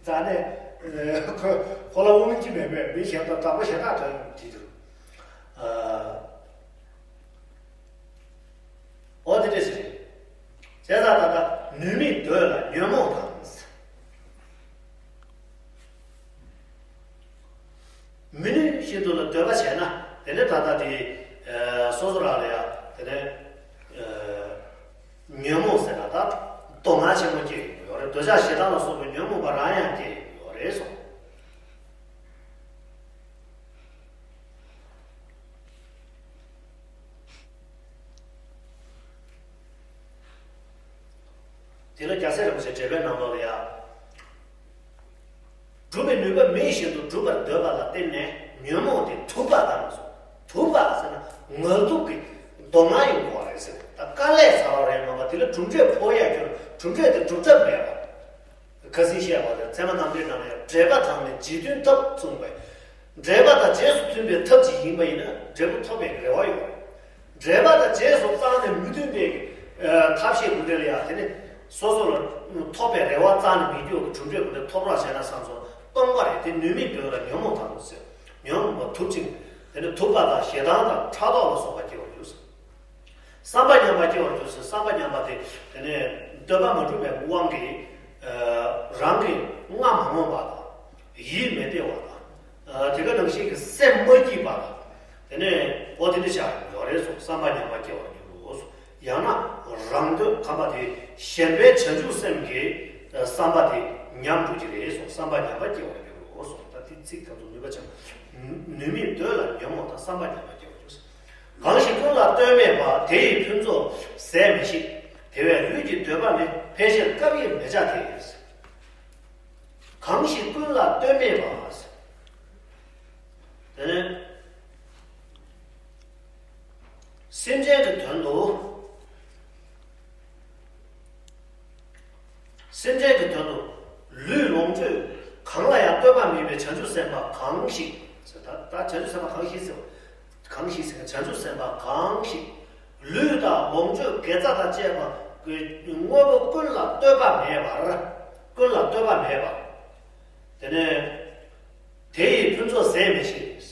འཛག་ནས་ཁོ་ཁོ་ལ་དབང་གི་མེད་པས་མི་གཞན་དང་བདག་པོ་གཞན་དག་དོན་དེ་དུ། འོ་དེ་འདྲས་ཞིག་རེད། བྱས་ཙང་ད་ལྟ་ནུས་མེད་འདོད་ལ་ཉོན་མོངས་དང་། མི་ནུས་བཞིན་དུ་ལ་འདོད་པ་བྱས་ན་དེ་ནས་ད་ལྟ་དེ་སོ་སོ་རང་ལ་ཡ་དེ་ནས་ཉོན་མོངས་ཟེར་ན་ད་སྡུག་བསྔལ་ཆེན་པོ་སྐྱེ་ཡོང་གི་ཡོད་རེད། འདོད་ཆགས་ཞེ་སྡང་ལ་སོགས་པའི་ཉོན་མོངས་པ་རང་ཡང་སྐྱེ་ཡོང་གི་ཡོད་རེད་གསུངས། དེ་ལ་རྒྱལ་སྲས་རིན་པོ་ཆེ་འགྲེལ་པའི་ནང་ལོགས་ལ་ཡ། སྒྲུབ་པའི་ནུས་པ་མེད་བཞིན་དུ་སྒྲུབ་པར་འདོད་པ་ལ་བརྟེན་ནས་ཉོན་མོངས་དེ་དུབ་པ་དང་། དུབ་པ་ཟེར་ན་ངལ་དུབ་ཀྱི་སྡུག་བསྔལ་ཡོང་གི་ཡོད་རེད་ཟེར། ད་དཀའ་ལས་ཚ་བ་རེད་མ་གཏོགས་དེ་ལ་གྲུབ་འབྲས་ཕོག་ཡ་ཁྱོད་གྲུབ་འབྲས་དེ་སྒྲུབ་ཐབས་མེད་པ། ཁ་སང་བཤད་པ་དང་ཚད་མ་རྣམ་འགྲེལ་ནང་ལ་ཡང་འབྲེལ་པ་དང་ནི་རྗེས་མཐུན་ཐབས་གསུངས་པས། འབྲེལ་པ་དང་རྗེས་སུ་མཐུན་པའི་ཐབས་ཅིག་ཡིན་པ་ཡིན་ན་འབྲས་བུ་ཐོབ་པའི་རེ་བ་ཡོད། འབྲེལ་པ་དང་རྗེས་སུ་འབྲངས་ནས་མི་མཐུན་པའི་ཐབས་ཤེས་དགོས་འདྲ་ལ་ཡང་དེ་ནི་སོ་སོ་ལ་ཐོབ་པའི་རེ་བ་རྩ་ནས་མེད་རྒྱུ་གི་གྲུབ་འབྲས་དགོས་འདྲ་ཐོབ་རོགས་བྱས་ན་བསམ་སོང་སྟོང་པ་རེད། དེ་ནུས་མེད་འདོད་ལ་ཉོན་མོངས་དང་དུ་ཟེར། ཉོན་མོངས་པ་དུབ་ཅིང་དེ་ནི་དུབ་པ་དང་ཞེ་སྡང་དང་ཕྲག་དོག་ལ་སོགས་པ་སྐྱེ་བར་འགྱུར། བསམ་པ་ཉམས་པ་སྐྱེ་བར་འགྱུར་ཟེར། བསམ་པ་ཉམས་པ་དེ་དེ་ནས་འདོད་པ་མ་འགྲུབ་པའི་དབང་གིས་རང་གི་རྔ་མ་འོངས་པ་དང་ཡིད་མི་བདེ་བ་དང་། དེ་ག་ནང་བཞིན་གྱི་སེམས་མ་སྐྱིད་པ་དང་། དེ་ནས་འོ་དེ་འདྲ་ཆགས་ཡོད་རེད་སོ། བསམ་པ་ཉམས་པ་སྐྱེ་བར་འགྱུར་རོ། ཡང་ན་རང་འདོད་ཁམས་པ་དེ་ཞེན་པའི་བྱང་ཆུབ་སེམས་ཀྱི་བསམ་པ་དེ་ཉམས་འགྲོ་གི་རེད་སོ། བསམ་པ་ཉམས་པ་སྐྱེ་བར་འགྱུར་རོ་སོ། ད་དེ་ཚིག་དེ་ཚོ་ནུས་པ་ཆེན་པོ། ནུས་མེད་འདོད་ལ་ཉོན་མོངས་དང་བསམ་པ་ཉམས་པ་སྐྱེ་བར་འགྱུར། གང་ཞིག་ཀུན་ལ་ལྟོས་མེད་པ། དེ་ཡི་ཕུན་ཚོགས་ཟད་མི་ཤེས། དེ་བས་ལུས་ཀྱི་འདོད་པ་ནི། ཕལ་ཆེར་སྐབས་ཡིན་མི་བྱ་སྟེ། གང་ཞིག་ཀུན་ལ་ལྟོས་མེད་པ། དེ་ནི་སེམས་ཅན་གྱི་དོན་དུ། སེམས་ཅན་གྱི་དོན་དུ་ལུས་ལོངས་སྤྱོད་གང་ལ་ཡང་ལྟོས་པ་མེད་པའི་བྱང་ཆུབ་སེམས་དཔའ་གང་ཞིག་ཟེར། ད་ད་བྱང་ཆུབ་སེམས་དཔའ་གང་ཞིག་ཟེར། གང་ཞིག་ཟེར་བྱང་ཆུབ་སེམས་དཔའ་གང་ཞིག་ལུས་དང་ལོངས་སྤྱོད་དགེ་རྩ་དང་བཅས་པ་གི་དངོས་པོ་ཀུན་ལ་ལྟོས་པ་མེད་པར། ཀུན་ལ་ལྟོས་པ་མེད་པ། དེ་ནས་དེ་ཡི་ཕུན་ཚོགས་ཟད་མི་ཤེས།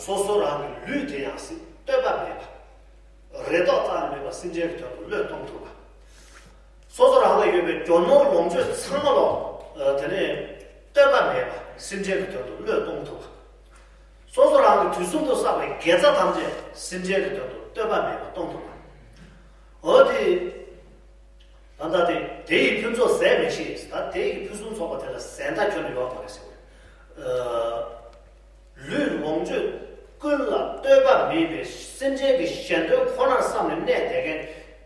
སོ་སོ་རང་གི་ལུས་དེ་ཡང་སྲིད་ལྟོས་པ་མེད་པ། རེ་དོགས་རྩ་ནས་མེད་པ་སེམས་ཅན་གྱི་དོན་དུ་བློས་གཏོང་ཐུབ་པ། སོ་སོ་རང་ལ་ཡོད་པའི་རྒྱུ་ནོར་ལོངས་སྤྱོད་ཚང་མ་ལོ། དེ་ནས་ལྟོས་པ་མེད་པ་སེམས་ཅན་གྱི་དོན་དུ་བློས་གཏོང་ཐུབ་པ། སོ་སོ་རང་གི་དུས་གསུམ་དུ་བསགས་པའི་དགེ་རྩ་ཐམས་ཅད་སེམས་ཅན་གྱི་དོན་དུ་ལྟོས་པ་མེད་པ་གཏོང་ཐུབ་པ། འོ་དེ། ད་ལྟ་དེ་དེ་ཡི་ཕུན་ཚོགས་ཟད་མི་ཤེས། ད་དེ་ཡི་ཕུན་སུམ་ཚོགས་པ་དེ་ལ་ཟད་མཐའ་ཁྱོན་ནས་ཡོད་མ་རེད་ཟེར་བ་རེད། ལུས་ལོངས་སྤྱོད་ཀུན་ལ་ལྟོས་པ་མེད་པའི་སེམས་ཅན་གྱི་གཞན་དོན་ཁོ་ནར་བསམ་ནས་གནས་བསྡད་མཁན་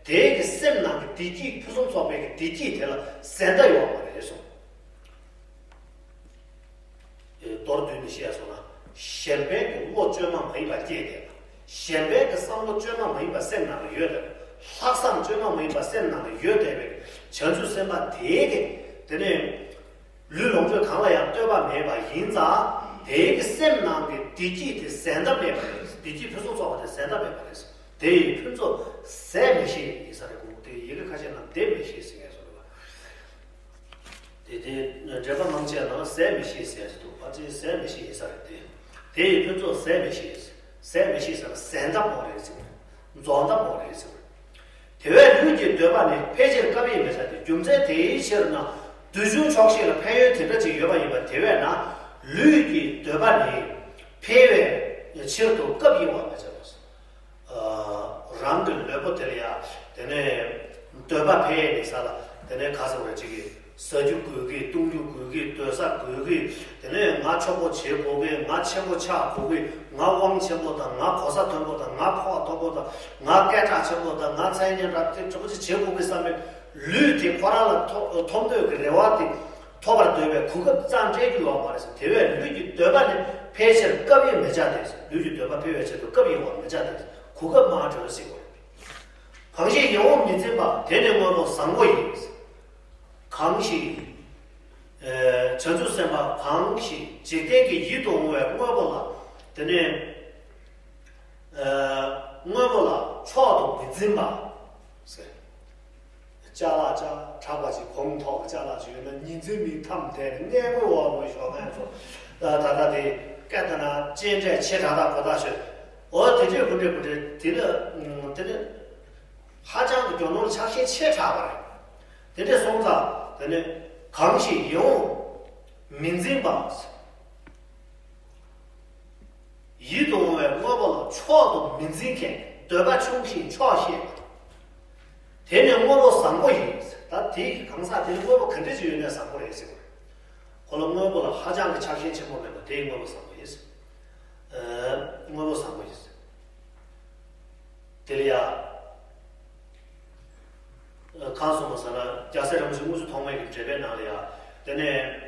དེ་གི་སེམས་ནང་གི་བདེ་སྐྱིད་ཕུན་སུམ་ཚོགས་པའི་གི་བདེ་སྐྱིད་དེ་ལ་ཟད་མཐའ་ཡོད་མ་རེད་གསུངས། མདོར་བསྡུས་ནས་བཤད་སོང་ན། གཞན་ཕན་གྱི་བློ་བཅོས་མ་མ་ཡིན་པ་སྐྱེས་ཏེ། གཞན་ཕན་གྱི་བསམ་བློ་བཅོས་མ་མ་ཡིན་པ་སེམས་ནང་ལ་ཡོད་དེ། ལྷག་བསམ་བཅོས་མ་མ་ཡིན་པ་སེམས་ནང་ལ་ཡོད་བསྡད་པའི་བྱང་ཆུབ་སེམས་དཔའ་དེའི་གི། དེ་ནས་ལུས་ལོངས་སྤྱོད་གང་ལ་ཡང་ལྟོས་པ་མེད་པ་ཡིན་ཙང་། དེའི་གི་སེམས་ནང་གི་བདེ་སྐྱིད་དེ་ཟད་མཐའ་མེད་པ་རེད། བདེ་སྐྱིད་ཕུན་སུམ་ཚོགས་པ་དེ་ཟད་མཐའ་མེད་པ་རེད། དེ་ཡི་ཕུན་ཚོགས་ཟད་མི་ཤེས་ཡིན་ས་རེད། གོང་དེ་ཡི་གེ་ཁ་ཤས་ནང་ཟད་མི་ཤེས་ཟེར་ངེས་སོ་རེད་བ། དེ་དེ་འགྲེལ་པ་མང་ཆེ་ནང་ཟད་མི་ཤེས་ཟེར་ཞིག་འདུག་ཕལ་ཆེར་ཟད་མི་ཤེས་ཡིན་ས་རེད་དེ། དེ་ཡི་ཕུན་ཚོགས་ཟད་མི་ཤེས། ཟད་མི་ཤེས་ཟེར་ན་ཟད་མཐའ་མོ་རེད་ཟེར། རྫོགས་མཐའ་མོ་རེད་ཟེར། དེ་བས་ལུས་ཀྱི་འདོད་པ་ནི་ཕལ་ཆེར་སྐབས་ཡིན་མི་བྱ་སྟེ། རྒྱུ་མཚན་དེའི་ཕྱིར་ན་འདོད་ཆུང་ཆོག་ཤེས་ལ་ཕན་ཡོན་དེ་འདྲ་ཅིག་ཡོད་པ་ཡིན་པ། དེ་བས་ན་ལུས་ཀྱི་འདོད་པ་ནི་འཕེལ་བའི་ཕྱིར་དུ་སྐབས་ཡིན་པར་མི་བྱ་སྟེ། རང་གི་ལུས་པོ་དེ་ལ་ཡང་དེ་ནས་འདོད་པ་འཕེལ་ནས་ས་ལ་དེ་ནས་ག་ཟེར་བ་ཅིག་གིས་ཟ་རྒྱུ་དགོས་ཀི། བཏུང་རྒྱུ་དགོས་ཀི། སྡོད་ས་དགོས་ཀི། དེ་ནས་ང་ཆོག་པོ་བྱེད་དགོས་ཀི། ང་ཆེན་པོ་ཆགས་དགོས་ཀི། ང་དབང་ཆེན་པོ་དང་། ང་གོ་ས་མཐོན་པོ་དང་། ང་ཕོགས་མཐོ་པོ་དང་། ང་སྐད་གྲགས་ཆེན་པོ་དང་། ང་མཚན་སྙན་གྲགས་དེ་གྲོགས་ཅིག་བྱེད་དགོས་ཀི་བསམ་པའི་ལུས་དེ་ཁོ་རང་ལ་ཐོབ་ཐོབ་འདོད་ཀྱི་རེ་བ་དེ་ཐོབ་པར་འདོད་པའི་གོ་སྐབས་ཙམ་སྤྲད་རྒྱུ་ཡོད་མ་རེད་ཟེར། དེ་བས་ལུས་ཀྱི་འདོད་པ་ནི་ཕལ་ཆེར་སྐབས་ཡིན་མི་བྱ་སྟེ། ལུས་ཀྱི་འདོད་པ་འཕེལ་བའི་ཆེད་དུ་སྐབས་ཡིན་པར་མི་བྱ་སྟེ། གོ་སྐབས་མང་དྲགས་ཟེར་བ་རེད། གང་ཞིག་ཡིད་འོང་མི་འཛིན་པ། དེ་ནི་དངོས་པོ་བཟང་པོ་ཡིན། གང་ཞིག་ཨེ། བྱང་ཆུབ་སེམས་དཔའ་གང་ཞིག་འཇིག་རྟེན་གྱི་ཡིད་དུ་འོང་བའི་དངོས་པོ་ལ། དེ་ནི་ཨེ། དངོས་པོ་ལ་མཆོག་ཏུ་མི་འཛིན་པ་ཟེར། ཅ་ལག་ཅ་དྲག་པ་ཅིག་གོང་ཐོག་གི་ཅ་ལག་ཅིག་ཡོད་ན་ཉིན་མཚན་མིན་མཚམས་བསྡད་ནས་མངལ་སྒོའི་འོག་ལ་ཞོགས་མཁན་ཚོ། ད་ད་ལྟ་དེ་སྐད་བཏང་ན་སྤྱན་འདྲེན་ཆེ་དྲགས་དང་གོ་ཐག་ཆོད། འོ་དེ་འདྲས་གོ་འདྲས་གོ་འདྲས་དེ་ལ་དེ་ནི་ཧ་ཅང་གི་རྒྱུ་ནོར་ཆགས་ཞེན་ཆེ་དྲགས་པ་རེད། དེ་འདྲས་སོང་ཙང་དེ་ནི་གང་ཞིག་ཡིད་འོང་མི་འཛིན་པ། ཡིད་དུ་འོང་བའི་དངོས་པོ་ལ་མཆོག་ཏུ་མི་འཛིན་མཁན། འདོད་པ་ཆུང་ཞིང་ཆོག་ཤེས་པ། དེ་ནི་དངོས་པོ་བཟང་པོ་ཡིན། ད་དེའི་གང་ཟག་དེ་ནི་དངོས་པོ་ག་འདྲ་ཅིག་ཡོད་ན་བཟང་པོ་རེད་ཟེར་བ་རེད། ཁོ་ལ་དངོས་པོ་ལ་ཧ་ཅང་གི་ཆགས་ཞེན་ཆེན་པོ་མེད་པ་དེའི་དངོས་པོ་བཟང་པོ་ཡིན། ཨ། དངོས་པོ་བཟང་པོ་ཡིན། དེ་ལ་ཡ། ཨ། གང་གསུངས་པ་ འགྲེལ་པའི་ནང་ལ་ཡང་། དེ་ནས་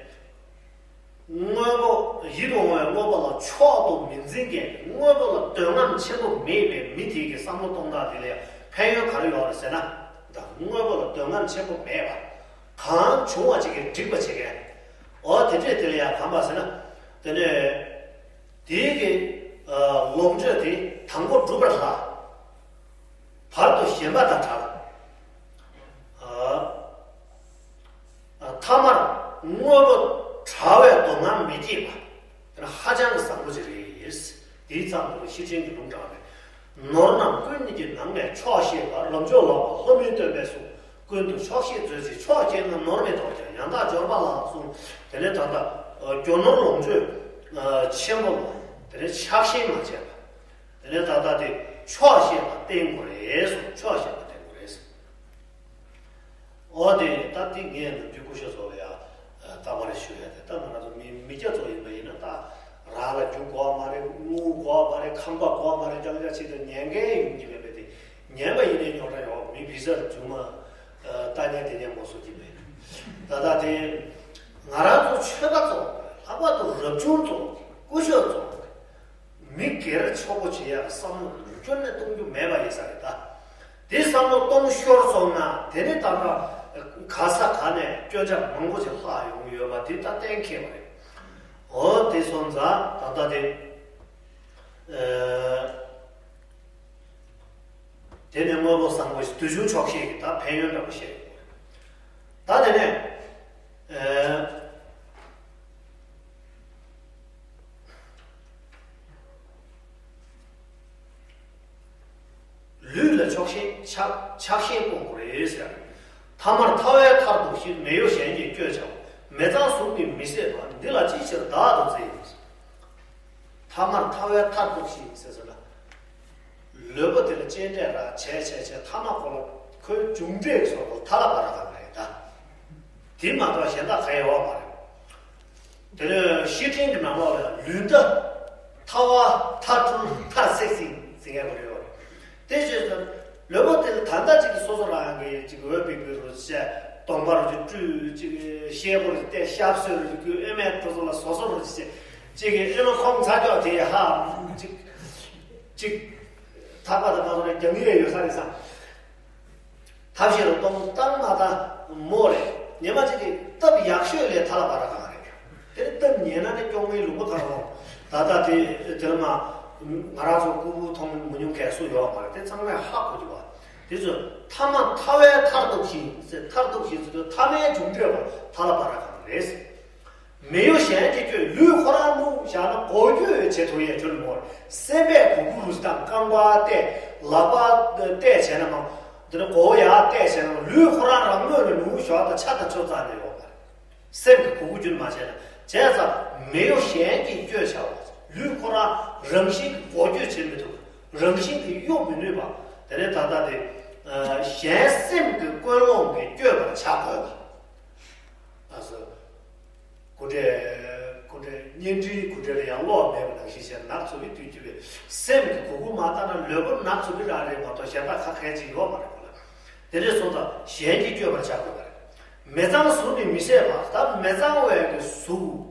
དངོས་པོ་ཡིད་དུ་འོང་བའི་དངོས་པོ་ལ་མཆོག་ཏུ་མི་འཛིན་མཁན། དངོས་པོ་ལ་འདོད་རྔམ་ཆེན་པོ་མེད་པའི་མི་དེ་གི་བསམ་བློ་གཏོང་སྟངས་དེ་ལ་ཡང་ཕན་ཡོན་ག་རེ་ཡོད་རེད་ཟེར་ན། ད་དངོས་པོ་ལ་འདོད་རྔམ་ཆེན་པོ་མེད་པ། གང་བྱུང་བ་ཅིག་གིས་འགྲིག་པ་བྱེད་མཁན། འོ་དེ་འདྲས་དེ་ལ་ཡང་གང་པ་ཟེར་ན། དེ་ནས་དེའི་གི་ལོངས་སྤྱོད་དེ་དང་པོ་སྒྲུབ་པར་ལྷག་བར་དུ་ཞེན་པ་དང་བྲལ། ཐ་མར་དངོས་པོ་བྲལ་བའི་འདོད་རྔམ་མི་སྐྱེད་པ། དེ་ནི་ཧ་ཅང་གི་བཟང་པོ་ཅིག་རེད། དེའི་མཚམས་དུ་ཤེར་ཕྱིན་གྱི་ལུང་དྲངས་པས། ནོར་རྣམས་ཀུན་ཉིད་ཀྱི་ནང་ནས་ཆོག་ཤེས་པ། རབ་འབྱོར་ལོག་པ་ལྷོ་མིའི་སྟོན་པས་གསུངས། ཀུན་ཏུ་ཆོག་ཤེས་མཛོད་ཅིག་ཆོག་ཤེས་ན་ནོར་མི་ལྡོག་ཀྱང་ཡང་དག་འབྱོར་པ་ལགས་གསུངས། དེ་ནས་ད་ལྟ་རྒྱུ་ནོར་ལོངས་སྤྱོད་ཆེན་པོ་ལ་དེ་ནས་ཆགས་ཞེན་མ་བྱས་པ། དེ་ནས་ད་ལྟ་དེ་ཆོག་ཤེས་པ་བསྟེན་དགོས་རེད་གསུངས། ཆོག་ཤེས་པ་བསྟེན་དགོས་རེད་གསུངས། འོ་དེ་ད་དེ་ངས་ནམ་རྒྱུན་སྐུ་ཞབས་ཚོ་ལ་ཡང་རྟག་པར་ཞུ་ཡ་དེ། ད་ང་རང་ཚོ་མི་མི་སྐྱ་ཚོ་ཡིན་པ་ཡིན་ན། ད་རག་ལ་རྒྱུ་དགོས་མ་རེད། དངུལ་དགོས་མ་རེད། ཁང་པ་དགོས་མ་རེད། རྐྱང་རྐྱང་ཆེད་དུ་ཉན་མཁན་ཡོང་གི་མེད་པས། དེ་ཉན་པ་ཡིན་ནའི་རྙོག་དྲ་ཡོད། མི་བི་ཟ་རྒྱུ་མ་ལྟ་ཉན་དེ་ཉན་མོ་སོ་གི་མེད། ད་ལྟ་དེ་ང་རང་ཚོ་ཆོས་པ་ཚོ། ལྷག་པར་དུ་རབ་བྱུང་ཚོ། སྐུ་ཞབས་ཚོ། མི་སྒེར་ཕྱོགས་པོ་བྱེད་ཡག་བསམ་བློ་ཁྱོན་ནས་གཏོང་རྒྱུ་མེད་པ་ཡིན་ས་རེད་ད། དེ་བསམ་བློ་གཏོང་ཤོར་སོང་ན། དེ་ནི་ད་ལྟ་ག་ས་ག་ནས་སྐྱོན་ཆ་མང་པོ་ཞིག་ལྷག་ཡོང་གི་ཡོད་པ་དེ་ད་གཏན་འཁེལ་བ་རེད། འོ་དེ་སོང་ཙང་ད་ལྟ་དེ། ཨ། དེ་ནས་དངོས་པོ་བཟང་པོ་ཞིག་དུས་རྒྱུན་ཆོག་ཤེས་ཀྱི་ད་ཕན་ཡོན་འདྲ་པོ་བཤད་ཡོད། ད་དེ་ནས། ཨ། ལུས་ལ་ཆོག་ཤེས་ཆགས་ཆགས་ཞེན་སྤོང་དགོས་རེད་ཟེར། ཐ་མར་ཐར་པའི་མཐར་ཐུག་ཕྱིར། མི་གཡོ་གཞན་གྱིས་བསྐྱོད་བྱའོ། མི་གཙང་གཟུགས་ནི་མི་བཟད་པ། འདི་ལ་ཅིའི་ཕྱིར་བདག་ཏུ་འཛིན། ཐ་མར་ཐར་པའི་མཐར་ཐུག་ཕྱིར་ཟེར་ཟེར་ན། ལུས་པོ་དེ་ལ་གཅེས་སྤྲས་ར་བྱས་བྱས་བྱས། ཐ་མ་ཁོ་ལ་ཁོའི་མཇུག་འབྲས་སོགས་ལ་ཐ་ལ་བ་ར་གང་རེད་ད། དེ་མ་གཏོགས་གཞན་དག་གང་ཡང་ཡོད་མ་རེད། དེ་ནས་བཤེས་སྤྲིང་གི་ནང་ལོགས་ལ་ལུས་འདི་ཐ་བ་ཐ་སྤྲུལ་ཐ་སེག་སེ་ཟེར་མཁན་ཁོ་རེ་ཡོད་རེད། དེ་བྱས་ཙང་ལུས་པོ་དེ་ལ་ད་ལྟ་ཅིག་སོ་སོ་རང་གི་ཅིག་འོད་པིག་པིག་རུ་བྱས། གདོང་པ་རུ་ཅིག་བཀྲུས། ཅིག་ཤེལ་སྒོ་རུ་བལྟས། ཞབས་སོར་རུ་བཀོད། ཨེ་མའི་དེ་ཚོ་ལ་སོ་སོ་རུ་ཅིག་ཅིག་གི་ཨེ་མ་ཁོང་ཚ་ཀྱོག་དེ་ཧ་ཅིག་ཅིག་ཐག་པ་དང་མ་སོ་རེ་རྒྱང་ཡས་ཡོད་ས་རེད་བསམ། ཐབས་ཤེས་རུ་གཏོང་བཏང་མ་བཏང་མོ་རེད། ཉི་མ་གཅིག་གི་སྟབས་ཡག་ཤོས་ལས་ཐ་ལ་བ་ར་གང་རེད། དེ་ནི་སྟབས་ཉེས་ན་ནི་སྐྱོ་ངའི་ལུང་པ་གང་རུང་། ད་ལྟ་དེ་དེ་ལ་མ་ང་རང་ཚོ་ཀུ་ཀུ་མཐོང་མི་མྱོང་མཁན་སུ་ཡོད་མ་རེད། དེ་ཚང་མས་ཧ་གོ་རྒྱུ་བ། དེ་ཚོ་ཐ་མ་ཐར་པའི་མཐར་ཐུག་ཕྱིར་ཟེར། མཐར་ཐུག་ཕྱིར་ཟེར་དུས་ཐ་མའི་མཇུག་འབྲས་བ་ཐ་ལ་བ་ར་གང་རེད། མི་གཡོ་གཞན་གྱིས་བསྐྱོད། ལུས་ཁོ་རང་ནུ་བཞག་ན་འགོག་རྒྱུ་བྱེད་ཐུབ་ཡས་ཁྱོད་མོར། སེམས་པས་གུ་གུ་རུ་དང་རྐང་པ་གཏད། ལག་པ་གཏད་བྱས་ན་མ། འདི་ནི་མགོ་བོ་ཡར་གཏད་བྱས་ན་མ། ལུས་ཁོ་རང་རང་མོས་ལ་ནུ་ཞོག་དང་ཆ་དང་ཆོ་རྩ་ནས་ཡོད་པ་རེད། སེམས་ཀྱི་གུ་གུ་རྒྱུན་མ་བྱས་ན། བྱས་ཙང་མི་གཡོ་གཞན་གྱིས་བསྐྱོད་བྱའོ། ལུས་ཁོ་རང་རང་བཞིན་གྱིས་འགོག་བསྐྱོད་བྱེད་མི་ཐུབ། རང་བཞིན་གྱིས་གཡོ་མི་ནུས་པ། དེ་ནས་ད་ལྟ་དེ་གཞན་སེམས་ཀྱི་ཀུན་སློང་གིས་བསྐྱོད་པར་བྱ་དགོས་པ། ཨ་སོ། སྐུ་འདྲེན། སྐུ་འདྲེན། གཉེན་སྒྲིག་སྐུ་འདྲེན་ལ་ཡང་ལོག་མེད་པ་ནང་བཞིན་བྱས་ནག་ཚོ་གི་དུས་ཀྱི་བའི་སེམས་ཀྱི་གུ་གུ་མ་བཏང་ན་ལུས་པོ་ནག་ཚོ་གི་རང་རེད་མ་གཏོགས་གཞན་དག་ཁ་ཁལ་ཅིག་ཡོད་མ་རེད་ཁོ་ལ། དེ་འདྲས་སོང་ཙང་གཞན་གྱིས་བསྐྱོད་པར་བྱ་དགོས་པ་རེད། མི་གཙང་གཟུགས་ནི་མི་བཟད་པ། ད་མི་གཙང་བའི་གི་གཟུགས་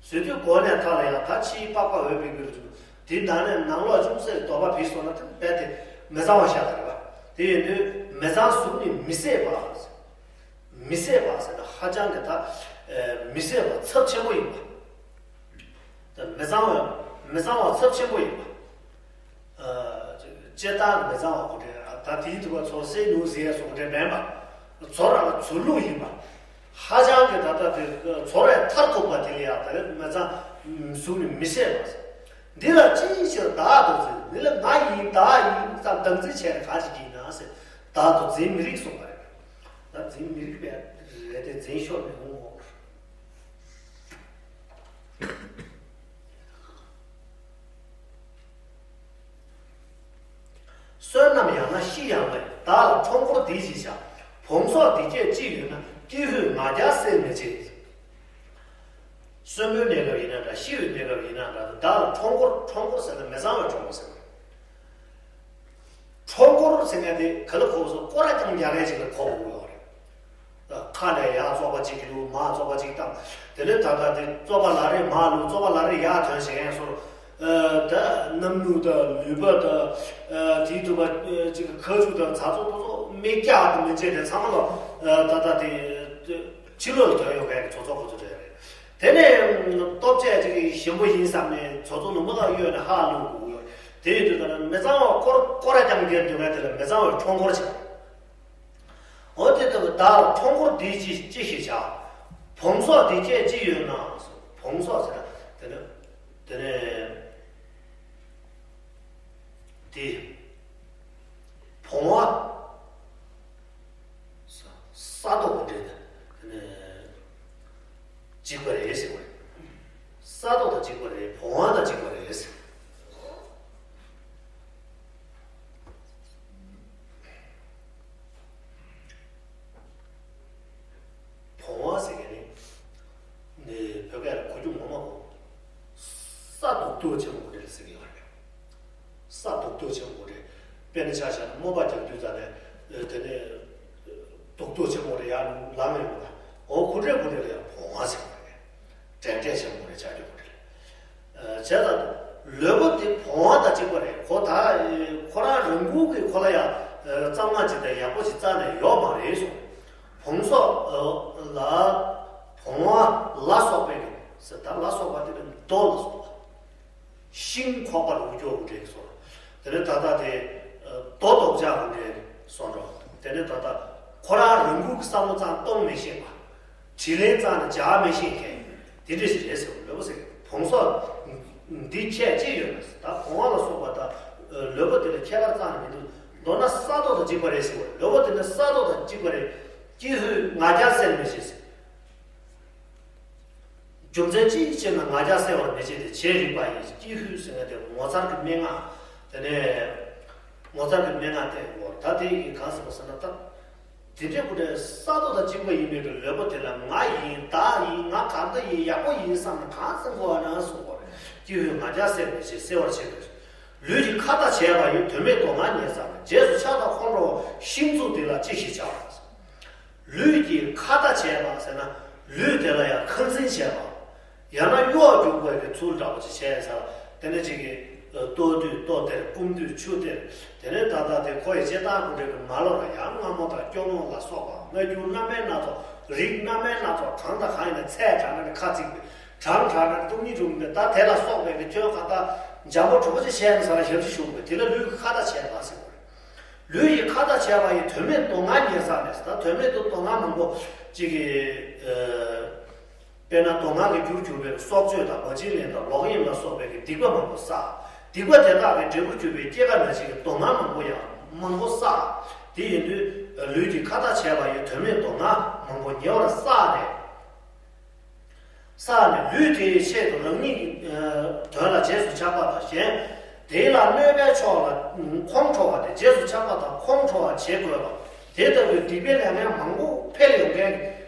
བཟོས་དུས་གོ་ནས་ཐ་ལ་ཡང་ད་ཕྱིའི་པགས་པ་འོད་པིག་པིག་རུ་བྱུང་། དེ་ནང་ནས་ནང་ལོགས་ཅུང་ཟད་དོགས་པ་བིས་སོང་ན་དེ་རྦད་དེ་མི་གཙང་བ་ཤ་སྟག་རེད་པ། དེ་ཡིན་དུས་མི་གཙང་གཟུགས་ནི་མི་བཟད་པ། མི་བཟད་པ་ཟེར་ན་ཧ་ཅང་གི་ད་མི་བཟད་པ་ཚབས་ཆེན་པོ་ཡིན་པ། ད་མི་གཙང་བ་མི་གཙང་བ་ཚབས་ཆེན་པོ་ཡིན་པ། ཨ། སྤྱིར་བཏང་མི་གཙང་བ་ཁོ་འདྲ་ད་དེའི་ཐུབ་པ་ཚོ་སེ་ནུ་ཟེར་སོང་འདྲ་མེན་པ། ཚོ་རང་ཚུལ་ལུགས་ཡིན་པ། ཧ་ཅང་གི་ད་ལྟ་དེ་ཚོ་རའི་མཐར་ཐུག་པ་དེ་ལ་ཡང་ད་རེས་མི་གཙང་གཟུགས་ནི་མི་བཟད་པ་ཟེར། འདི་ལ་ཅིའི་ཕྱིར་བདག་ཏུ་འཛིན། འདི་ལ་ང་ཡིན་བདག་ཡིན་ཙམ་དམ་འཛིན་བྱས་ནས་ག་ཅིག་ཡིན་ན་ཟེར། བདག་ཏུ་འཛིན་མི་རིགས་གསུངས་པ་རེད། ད་འཛིན་མི་རིགས་པས་རེད་དེ་འཛིན་ཤོར་མི་འོང་ངོ་། བསོད་ནམས་ཡང་ན་ཤི་ཡང་ལེགས། བདག་ལ་ཁྲོམ་སྐོར་འདི་ཞེས་བྱ། བོང་སོགས་འདི་སྐད་ཅི་ཡོད་ན། ཀྱེ་ཧུད་ང་རྒྱལ་སེལ་མི་བྱེད། གསོན་པོའི་གནས་སྐབས་ཡིན་ན་འདྲ། ཤི་བའི་གནས་སྐབས་ཡིན་ན་འདྲ། བདག་ལ་ཁྲོམ་སྐོར། ཁྲོམ་སྐོར་ཟེར་ན་མི་གཙང་བའི་ཁྲོམ་སྐོར་ཟེར་བ། ཁྲོམ་སྐོར་ཟེར་མཁན་དེ་ག་ལ་གོ་སོང་། སྐོར་ར་རྐྱང་རྒྱག་མཁན་ཅིག་ལ་གོ་དགོས་ཡོད་རེད། ཁ་ལས་ཡར་བཙོག་པ་གཅིག་བླུགས། མར་བཙོག་པ་གཅིག་བཏང་། དེ་ནས་ད་ལྟ་དེ་བཙོག་པ་ལ་རེ་མར་བླུགས། བཙོག་པ་ལ་རེ་ཡར་ཐོན་བྱེད་མཁན་ཚོར། ད་སྣུམ་སྣུག་དང་ལུད་པ་དང་། དེའི་ཐུབ་པ་ཅིག་ཁ་ཆུ་དང་ཚ་ཚོ་ཏོ་ཚོ་མི་སྐྱག་དང་མི་འབྱེད་དེ་ཚང་མ་ལ་ད་ལྟ་དེ་ཕྱི་ལོགས་ལ་ཐོན་ཡོང་མཁན་གྱི་ཚོ་ཚོ་ཁོ་ཚོ་རེད། དེ་ནས་ལྟོ་ཆས་ཅིག་ཞིམ་པོ་ཡིན་བསམ་ནས་ཚོ་ཚོ་ལུང་པ་ཁག་གཡོལ་ནས་ཧ་ལུང་དགོས་ཡོད། དེ་ཡོད་དུས་ད་ལ་མི་གཙང་བ་སྐོར་སྐོར་ར་རྐྱང་རྒྱབ་འདུག་ག་དེ་ལ་མི་གཙང་བའི་ཁྲོམ་སྐོར་བྱེད། འོ་དེ་ལྟ་བུ་བདག་ལ་ཁྲོམ་སྐོར་འདིའི་ཅི་ཅི་ཞིག་བྱ། བོང་སོགས་འདི་སྐད་ཅི་ཡོད་ན། བོང་སོགས་ཟེར་ན་དེ་ནི་དེ་ནི་དེ། བོང་བ། ས་ས་རྡོག་གི་འདྲེ་དེ་ནི་འཇིག་པ་རེད་ཟེར་བ་རེད། ས་རྡོག་དང་འཇིག་པ་རེད། བོང་བ་དང་འཇིག་པ་རེད་ཟེར། བོང་བ་ཟེར་མཁན་ནི་ནི་བོད་སྐད་ལ་གོ་རྒྱུ་ངོ་མ་གོ། ས་རྡོག་རྡོག་ཆེན་པོ་འདྲ་ཟེར་གྱི་ཡོད་རེད། ས་རྡོག་རྡོག་ཆེན་པོ་འདྲ། དཔེར་ན་ཆ་བཞག་ན་རྨོ་པ་རྒྱག་དུས་ཙ་ནས་དེ་ནས་རྡོག་རྡོག་ཆེན་པོ་འདྲ་ཡར་ལངས་ཡོང་གི་འདུག་འོ་ཁོ་འདྲའི་ཁོ་འདྲ་ལ་ཡང་བོང་བ་ཟེར་གྱི་ཡོད་རེད། དྲན་དྲན་ཆེན་པོ་རེད་ཆགས་རྒྱུ་རེད། བྱས་ཙང་ལུས་པོ་དེ་བོང་བ་དང་གཅིག་པ་རེད། ཁོ་ད་ཁོ་རང་རང་ཁུལ་གྱི་ཁོ་ལ་ཡང་གཙང་མ་ཅིག་དང་ཡག་པོ་ཅིག་རྩ་ནས་ཡོད་མ་རེད་གསུངས། བོང་སོགས་ལ་བོང་བ་ལ་སོགས་པའི་ཟེར་ད་ལ་སོགས་པ་དེ་ནི་རྡོ་ལ་སོགས་པ། ཤིང་ཁོག་པ་རུ་སྐྱོ་བོ་འདྲེས་སོ། དེ་ནས་ད་ལྟ་དེ་རྡོ་རྡོག་ཅག་རུ་འདྲེས་སོ་འགྲོ། དེ་ནས་ད་ལྟ་ཁོ་རང་རང་ཁུལ་གྱི་བསམ་བློ་ཙང་གཏོང་མི་ཤེས་པ། དྲིན་ལན་ཙང་ནས་འཇགས་མི་ཤེས་མཁན་དེ་འདྲ་ཞིག་རེད་ཟེར་བ་ལོས་པོ་ཟེར། བོང་སོགས་འདི་ཁྱད་ཅི་ཡོད་ན་ཟེར། ད་བོང་བ་ལ་སོགས་པ་ད་ལུས་པོ་དེ་ལ་ཁྱད་པར་ཙང་ནས་མི་འདུག་མདོར་ན་ས་རྡོག་དང་གཅིག་པ་རེད་ཟེར་བ། ལུས་པོ་དེ་ནི་ས་རྡོག་དང་གཅིག་པ་རེད། ཀྱི་ཧུད་ང་རྒྱལ་སེལ་མི་ཤེས་ཟེར། རྒྱུ་མཚན་ཅིའི་ཕྱིར་ན་ང་རྒྱལ་སེལ་བར་མི་བྱེད་དེ། བྱེད་རིགས་པ་ཡིན། ཀྱི་ཧུད་ཟེར་ན་དེ་ངོ་མཚར་གྱི་སྨྲེ་སྔགས། དེ་ནས་ངོ་མཚར་གྱི་སྨྲེ་སྔགས་དེ་ངོ་ད་དེ་ཡིན་གང་ཟེར་བ་ཟེར་ན་ད། དེ་འདྲའི་ཁོ་འདྲའི་ས་རྡོ་དང་གཅིག་པ་ཡིན་པའི་གི་ལུས་པོ་དེ་ལ་ང་ཡིན་བདག་ཡིན་ང་གང་འདྲ་ཡིན་ཡག་པོ་ཡིན་བསམ་ན་གང་ཟེར་དགོས་པ་ན་གསུངས་པ་རེད། ཀྱི་ཧུད་ང་རྒྱལ་སེལ་མི་བྱེད་སེལ་བར་བྱེད་དགོས། ལུས་ཀྱི་ཁ་ད་བྱས་པ་ཡི། དོན་མེད་སྡུག་བསྔལ་ཉེར་བསགས་པས། རྗེས་སུ་ཆགས་དང་ཁོང་ཁྲོ་བ། ཤིང་མཚུངས་འདི་ལ་ཅི་ཞིག་བྱ། ལུས་ཀྱི་ཁ་ད་བྱས་པ་ཟེར་ན་ལུས་དེ་ལ་ཡང་ཁ་འཛིན་བྱས་པ། ཡང་ན་གཡོ་རྒྱུག་པའི་གི་ཚུལ་འདྲ་པོ་ཅིག་བྱས་ས་དེ་ནས་ཅིག་གི་ལྟོ་དུས་ལྟོ་སྟེར། སྐོམ་དུས་ཆུ་སྟེར། དེ་ནས་ད་ལྟ་དེ་ཁོ་ཡི་བྱེད་སྟངས་ཁོ་འདྲ་གི་མ་ལོག་ལ་ཡང་མངར་མོ་དང་སྐྱོ་མོ་ལ་སོགས་པ་སྨྲ་རྒྱུ་སྣ་མིན་སྣ་ཚོགས། རིགས་སྣ་མིན་སྣ་ཚོགས། གང་དང་གང་ཡིན་ན་ཚད་དྲགས་ན་ནི་ཁ་ཚིག་པས། གྲང་དྲགས་ན་ནི་སྟོང་ཉིད་འགྲུབ་པས། ད་དེ་ལ་སོགས་པའི་གི་སྐྱོན་ཁ་ད་འཇམ་པོ་གྲུབ་པོ་ཅིག་བྱས་ན་ས་ལ་ཞབས་ཕྱི་ཞུ་དགོས། དེ་ལ་ལུས་ཀྱི་ཁ་ད་བྱས་པ་ཟེར་དགོས། ལུས་ཀྱི་ཁ་ད་བྱས་པ་ཡི། དོན་མེད་སྡུག་བསྔལ་ཉེར་བསགས་ནས། ད་དོན་མེད་དུ་སྡུག་བསྔལ་མང་པོ་ཅིག་གི་ཨ། དཔེར་ན་སྡུག་བསྔལ་གྱི་རྒྱུར་གྱུར་པའི་སྲོག་གཅོད་དང་། བ་ཅིན་ལེན་དང་། ལོག་གཡེམ་ལ་སོགས་པའི་གི་སྡིག་པ་མང་པོ་བསགས། སྡིག་པ་དེ་དག་གི་འབྲས་བུར་གྱུར་པའི་སྐྱེ་རྒ་ན་འཆི་གི་སྡུག་བསྔལ་མང་པོ་ཡང་མང་པོ་བསགས། དེ་ཡིན་དུས་ལུས་ཀྱི་ཁ་ད་བྱས་པ་ཡི། དོན་མེད་སྡུག་བསྔལ་མང་པོ་ཉེ་བར་བསགས་ནས། བསགས་ནས་ལུས་དེའི་ཆེད་དུ་རང་ཉིད་ཀྱི་དོན་ལ་རྗེས་སུ་ཆགས་པ་དང་། གཞན་དེ་ལ་གནོད་པའི་ཕྱོགས་ལ་ཁོང་ཁྲོ་བ་སྟེ། རྗེས་སུ་ཆགས་པ་དང་ཁོང་ཁྲོ་བ་བྱེད་དགོས་པ། དེ་ལྟ་བུའི་སྡིག་པའི་ལས་ངན་མང་པོ་འཕེལ་ཡོང་མཁན་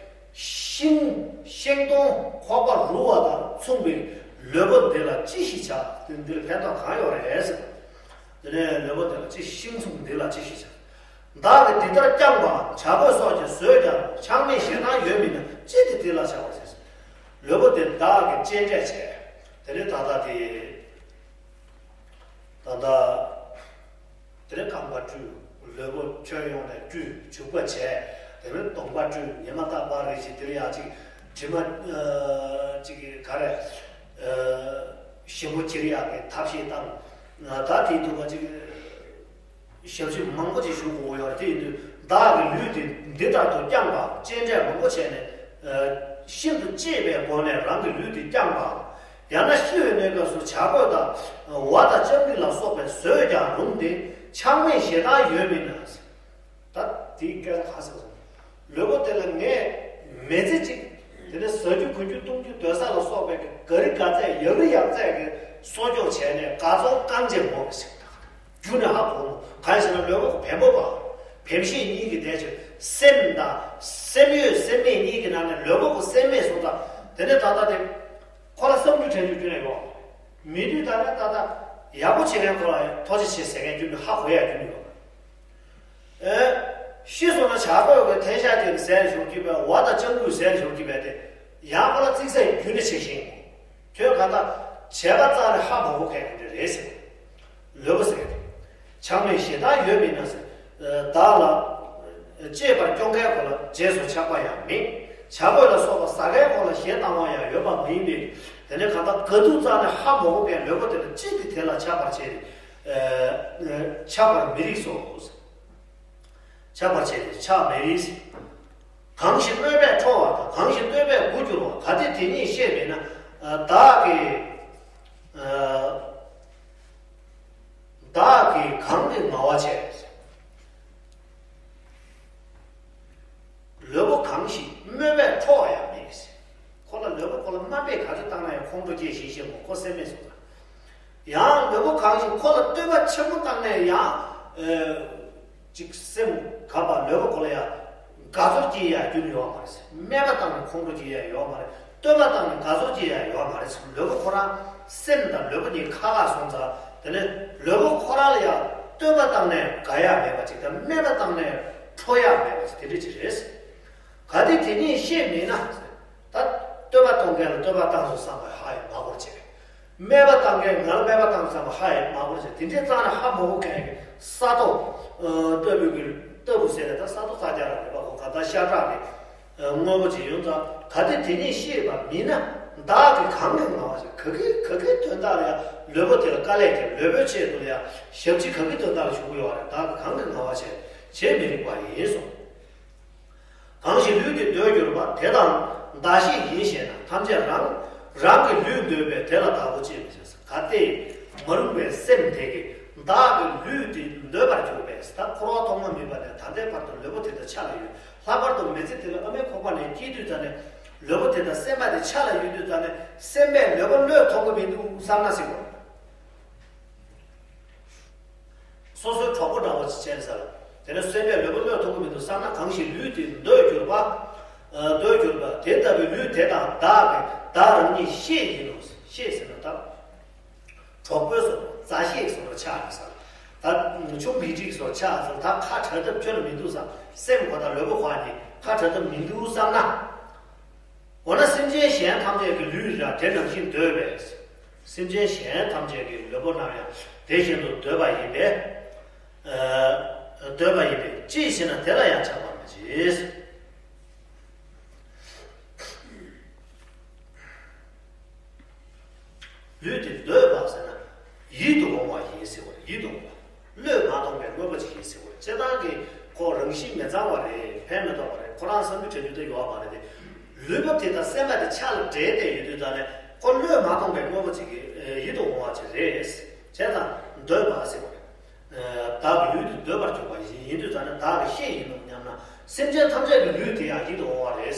ཤིང་ཤིང་སྡོང་ཁོག་པ་རུལ་བ་དང་མཚུངས་པའི་ལུས་པོ་འདི་ལ་ཅི་ཞིག་བྱ། དེ་འདིར་ཕན་ཐོགས་གང་ཡོད་རེད་ཟེར། དེ་ནས་ལུས་པོ་དེ་ལ་ཅི་ཤིང་མཚུངས་འདི་ལ་ཅི་ཞིག་བྱ། བདག་གིས་འདི་ལྟར་བསྐྱངས་པའམ། བྱ་རྒོད་སོགས་ཀྱིས་ཟོས་ཀྱང་རུང་། ཆགས་མེད་ཞེ་སྡང་ཡོད་མིན་ན། ཅི་སྟེ་འདི་ལ་བྱ་བར་བྱེད། ལུས་པོ་དེ་བདག་གིས་གཅེས་སྤྲས་བྱས། དེ་ནས་ད་ལྟ་དེ་ད་ལྟ་དེ་ནས་རྐང་པ་བཀྲུས། ལུས་པོ་ཁྱོན་ཡོངས་ནས་བཀྲུས། བྱུག་པ་བྱས། དེ་ནས་གདོང་པ་བཀྲུས། ཉི་མ་རྟག་པར་རེ་བཞིན་དེ་ལ་ཡང་ཅིག་དྲི་མ་ཅིག་ག་རེ་ཞིམ་པོ་བྱེད་ཡག་གི་ཐབས་ཤེས་བཏང་། ད་དེའི་ཐུག་པ་ཅིག་ཞབས་ཕྱི་མང་པོ་ཅིག་ཞུ་དགོས་ཡོད་རེད། དེ་ཡིན་དུས་བདག་གི་ལུས་འདི་འདི་ལྟར་དུ་བསྐྱངས་པ། གཅེས་སྤྲས་མང་པོ་བྱས་ནས་ཤིན་ཏུ་གཅེས་པའི་སྒོ་ནས་རང་གི་ལུས་འདི་བསྐྱངས་པ། ཡང་ན་ཤི་བའི་གནས་སྐབས་སུ་བྱ་རྒོད་དང་ཝ་དང་ལྕགས་རི་ལ་སོགས་པས་ཟོས་ཀྱང་རུང་སྟེ། ཆགས་མེད་ཞེ་སྡང་ཡོད་མིན་ན། ད་དེའི་སྐད་ཆ་ག་ཟེར་བ། ལུས་པོ་དེ་ལ་ངས་མི་ཚེ་གཅིག་དེ་ནས་ཟ་རྒྱུ་གོན་རྒྱུ་བཏུང་རྒྱུ་སྡོད་ས་ལ་སོགས་པའི་གི་ག་རི་ག་ཚད་ཡག་རི་ཡག་ཚད་ཀྱི་གསོ་སྐྱོང་བྱས་ནས་ག་ཚོད་རྐང་རྗེས་མོ་ཞིག་རྒྱུ་ནས་ཧ་གོ་མོ། གང་ཞེ་ན་ལུས་པོ་གི་བེམ་པོ་པ། བེམ་ཤེས་གཉིས་ཀྱི་བདེ་ཆེ་སེམས་དང་སེམས་ཡོད་སེམས་མེད་གཉིས་ཀྱི་ནང་ནས་ལུས་པོ་གི་སེམས་མེད་སོང་ཙང་དེ་ནས་ད་ལྟ་དེ་ཁོ་ལ་བསམ་བློ་དྲན་རྒྱུ་རྒྱུ་ནས་ཡོད། མི་དུས་ད་ནས་ད་ལྟ་ཡག་པོ་བྱེད་མཁན་ཁོ་ལ་ཐུགས་རྗེ་ཆེ་ཟེར་མཁན་རྒྱུ་ནས་ཧ་གོ་ཡག་རྒྱུ་ནས་ཡོད། ཨེ། ཤི་སོང་ན་བྱ་རྒོད་ཀྱི་འཐེན་ཤག་དེ་ཟེར་ཞོག་གི་པས། འོ་ད་སྤྱང་ཁུས་ཟེར་ཞོག་གི་པས་དེ། ཡང་ཁོ་ལ་ཙིག་ཟ་རྒྱུ་ནི་ཆེ་ཤིང་། ཁྱོད་ག་ད་བྱས་པ་རྩ་ནས་ཧ་མ་གོ་མཁན་གྱི་འདྲ་རེད་ཟེར། ལུས་པོ་ཟེར་གི་འདུག་ཆགས་མེད་ཞེ་སྡང་ཡོད་མིན་ན་ཟེར། བདག་ལ་གཅེས་པར་སྐྱོང་མཁན་ཁོ་ལ་རྗེས་སུ་ཆགས་པ་ཡང་མེད། བྱ་རྒོད་ལ་སོགས་པ་ཟ་མཁན་ཁོ་ལ་ཞེ་སྡང་བ་ཡང་ཡོད་པ་མ་ཡིན་པས། དེ་ནས་གང་ལྟར་དགའ་སྡུག་རྩ་ནས་ཧ་མ་གོ་མཁན་ལུས་པོ་དེ་ལ་ཅི་སྟེ་དེ་ལ་ཆགས་པར་བྱེད། ཆགས་པར་མི་རིགས་སོ། ཆགས་པར་བྱེད་དེ་ཆགས་མི་རིགས། གང་ཞིག་སྨོད་པས་ཁྲོ་བ་དང་། གང་ཞིག་བསྟོད་པས་མགུ་འགྱུར་བ། གལ་ཏེ་དེ་ཉིད་ཤེས་མེད་ན། བདག་གི་བདག་གིས་གང་གིས་ངལ་བ་བྱས། ལུས་པོ་གང་ཞིག་སྨོད་པས་ཁྲོ་བ་ཡང་མེད། ཁོ་ལ་ལུས་པོ་ཁོ་ལ་དམའ་འབེབས་ག་ཚོད་བཏང་ན་ཡང་ཁོང་ཁྲོ་སྐྱེ་བཞིན་ཤེས་མོ་ཁོ་སེམས་མེད་སོང་ཙང་། ཡང་ལུས་པོ་གང་ཞིག་ཁོ་ལ་བསྟོད་པ་ཆེན་པོ་བཏང་ནས་ཡང་། ཅིག་སེམས་ག་པ་ལུས་པོ་ཁོ་ལ་ཡང་དགའ་ཚོར་སྐྱེ་ཡ་རྒྱུ་ཡོད་མ་རེད། སྨད་པ་བཏང་ནས་ཁོང་ཁྲོ་སྐྱེ་ཡ་ཡོད་མ་རེད། བསྟོད་པ་བཏང་ནས་དགའ་ཚོར་སྐྱེ་ཡ་ཡོད་མ་རེད། ལུས་པོ་ཁོ་རང་སེམས་དང་ལུས་པོ་གཉིས་ཁ་ཁ་སོང་ཙང་། དེ་ནས་ལུས་པོ་ཁོ་རང་ལ་ཡང་བསྟོད་པ་བཏང་ནས་དགའ་ཡ་མེད་པ་ཅིག་དང་སྨད་པ་བཏང་ནས་ཁྲོ་ཡ་མེད་པ་ཅིག་དེ་འདྲ་ཅིག་རེད། གལ་ཏེ་དེ་ཉིད་ཤེས་མེད་ན། ད་བསྟོད་པ་གཏོང་མཁན་ལ་བསྟོད་པ་བཏང་སོང་བསམ་པ་ཧ་ཡང་མ་གོ་བྱས། སྨད་པ་བཏང་མཁན་ང་ལ་སྨད་པ་བཏང་བསམ་པ་ཧ་ཡང་མ་གོ་བྱས། དེ་འདྲའི་རྩ་ནས་ཧ་མ་གོ་མཁན་གྱི་ས་རྡོ། ལྟ་བུའི་གི་ལྟ་བུ་ཟེར་ནས་ད་ས་རྡོ་ས་རྒྱ་ར་མེད་པ་གོ་ག་ད་ཤ་ཁྲག་གི་དངོས་པོ་ཅིག་ཡོང་ཙང་། གལ་ཏེ་དེ་ཉིད་ཤེས་པ་མིན་ན། བདག་གིས་གང་གིས་ངལ་བ་བྱས། ག་གི་ག་གི་དོན་དག་ལ་ཡང་ལུས་པོ་དེ་ལ་དཀའ་ལས་བརྒྱབ། ལུས་པོའི་ཆེད་དུ་ལ་ཡང་ཞབས་ཕྱི་ག་གི་དོན་དག་ལ་ཞུ་གི་ཡོད་རེད། བདག་གིས་གང་གིས་ངལ་བ་བྱས། བྱེད་མི་རིགས་པ་ཡིན་གསུངས། གང་ཞིག་ལུས་དེ་འདོད་གྱུར་པ། དེ་དང་བདག་ཤེས་ཡིན་ཞེ་ན། ཐམས་ཅད་རང་རང་གི་ལུས་འདོད་པས། དེ་ལ་བདག་པོ་ཅིས་མི་བྱ། གལ་ཏེ་མ་རུངས་པའི་སེམས་དེ་གིས་བདག་གི་ལུས་དེ་འདོད་པར་གྱུར་པས། ད་འཁོར་བ་ཐོག་མ་མེད་པ་ནས་ད་ལྟའི་བར་དུ་ལུས་པོ་དེ་དག་ཆགས་ལ་ཡོད། ལྷག་པར་དུ་མི་ཚེ་དེ་ལ་ཨ་མའི་ཁོག་པ་ནས་སྐྱེས་དུས་ཙ་ནས་ལུས་པོ་དེ་དག་སེམས་པ་དེ་ཆགས་ལ་ཡོད་དུས་ཙ་ནས། སེམས་པས་ལུས་པོ་བློས་ཐོངས་ཀྱི་མི་འདུག་བསམ་ན་ཟེར་བ། སོ་སོའི་གྲོགས་པོ་འདྲ་བོ་ཅིག་བྱས་ཟེར། དེ་ནས་སེམས་པས་ལུས་པོ་བློས་ཐོངས་ཀྱི་མི་འདུག་བསམ་ན། གང་ཞིག་ལུས་དེ་འདོད་གྱུར་པ། ཨ། འདོད་གྱུར་པ། དེ་ལྟ་བུའི་ལུས་དེ་དང་བདག་གི་བདག་རང་ཉིད་ཤེས་ཡིན་ནོ། ཤེས་ཟེར་ན་ད་གྲོགས་པོའི་བཟོ་རྩ་ཤེས་བཟོ་འདྲ་ཆགས་ཟེར། ད་ཆུང་བི་ཏྲིག་བཟོ་ཆགས་ཟེར། ད་ཁ་བྲལ་ཐབས་ཁྱོན་ནས་མི་འདུག་བསམ། སེམས་ཁོ་དང་ལུས་པོ་ཁོ་གཉིས་ཁ་བྲལ་ཐབས་མི་འདུག་བསམ་ན། འོ་ན་སེམས་ཅན་གཞན་ཐམས་ཅད་ཀྱི་ལུས་ཡང་དེ་ནང་བཞིན་འདོད་པས། སེམས་ཅན་གཞན་ཐམས་ཅད་ཀྱི་ལུས་པོ་རྣམས་ཡང་དེ་བཞིན་དུ་འདོད་པ་ཡིན་པས། ཨ། འདོད་པ་ཡིན་པས་ཅི་ཞེ་ན། དེ་ལ་ཡང་ཆགས་པར་མི་བྱེད། ལུས་དེ་འདོད་པ་ཟེར་ན་ཡིད་དུ་འོང་བ་ཡིན་ཟེར་བ། ཡིད་དུ་འོང་བ། བློས་མ་ཐོངས་པའི་དངོས་པོ་ཅིག་ཡིན་ཟེར་བ། སྤྱིར་བཏང་གི་ཁོ་རང་བཞིན་མི་གཙང་བ་རེད། ཕན་མི་ཐོགས་པ་རེད། ཁོ་རང་བསམ་རྒྱུ་བྱ་རྒྱུ་དེ་ཡོད་པ་རེད་དེ། ལུས་པོ་དེ་དང་སེམས་པ་དེ་ཆགས་ལ་འདྲེས་ཏེ་ཡོད་དུས་ཙ་ནས་ཁོ་བློས་མ་ཐོངས་པའི་དངོས་པོ་ཅིག་གི་ཡིད་དུ་འོང་བ་ཅིག་རེད། བྱས་ཙང་འདོད་པ་ཟེར་བ་རེད། བདག་གི་ལུས་དེ་འདོད་པར་གྱུར་པ་ཡིན། ཡིན་དུས་ཙ་ནས་བདག་གི་ཤེས་ཡིན་ནོ་སྙམ་ན། སེམས་ཅན་ཐམས་ཅད་ཀྱི་ལུས་དེ་ཡང་ཡིད་དུ་འོང་བ་རེད།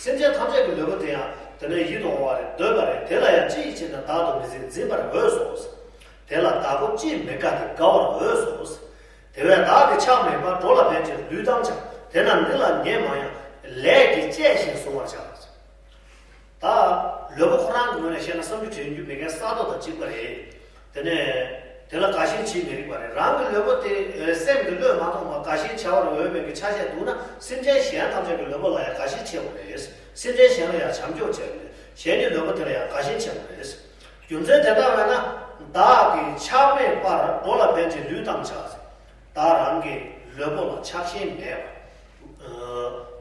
སེམས་ཅན་ཐམས་ཅད་ཀྱི་ལུས་པོ་དེ་ཡང་དེ་ནས་ཡིད་དུ་འོང་བ་རེད། འདོད་པ་རེད། དེ་ལ་ཡང་ཅི་ཡིས་བྱས་ན་བདག་ཏུ་མི་འཛིན། འཛིན་པར་འོས་སོ། དེ་ལ་བདག་པོ་ཅིས་མི་དགའ་སྟེ་དགའ་བར་འོས་སོ། དེ་བས་བདག་གིས་ཆགས་མེད་པར། འགྲོ་ལ་ཕན་ཕྱིར་ལུས་བཏང་བྱ། དེས་ན་འདི་ལ་ཉེས་མང་ཡང་། ལས་ཀྱིས་བཅད་བཞིན་བཟུང་བར་བྱ། ད་ལུས་པོ་ཁོ་རང་གི་ངོས་ནས་བཤད་ན་བསམ་རྒྱུ་དྲན་རྒྱུ་མེད་མཁན་ས་རྡོ་དང་གཅིག་པ་རེད། དེ་ནས་དེ་ལ་དགའ་ཞེན་བྱེད་མི་རིགས་པ་རེད། རང་གི་ལུས་པོ་དེ་སེམས་ཀྱིས་བློས་མ་ཐོངས་པར་དགའ་ཞེན་བྱ་བར་འོས་པའི་གི་ཆ་ཤས་འདུག་ན། སེམས་ཅན་གཞན་ཐམས་ཅད་ཀྱི་ལུས་པོ་ལ་ཡང་དགའ་ཞེན་བྱེད་དགོས་རེད། སེམས་ཅན་གཞན་ལ་ཡང་བྱམས་སྐྱོང་བྱེད་དགོས་རེད། གཞན་གྱི་ལུས་པོ་དེ་ལ་ཡང་དགའ་ཞེན་བྱེད་དགོས་རེད། རྒྱུ་མཚན་དེ་ལྟ་བས་ན། བདག་གིས་ཆགས་མེད་པར། འགྲོ་ལ་ཕན་ཕྱིར་ལུས་བཏང་བྱ། བདག་རང་གི་ལུས་པོ་ལ་ཆགས་ཞེན་མེད་པར།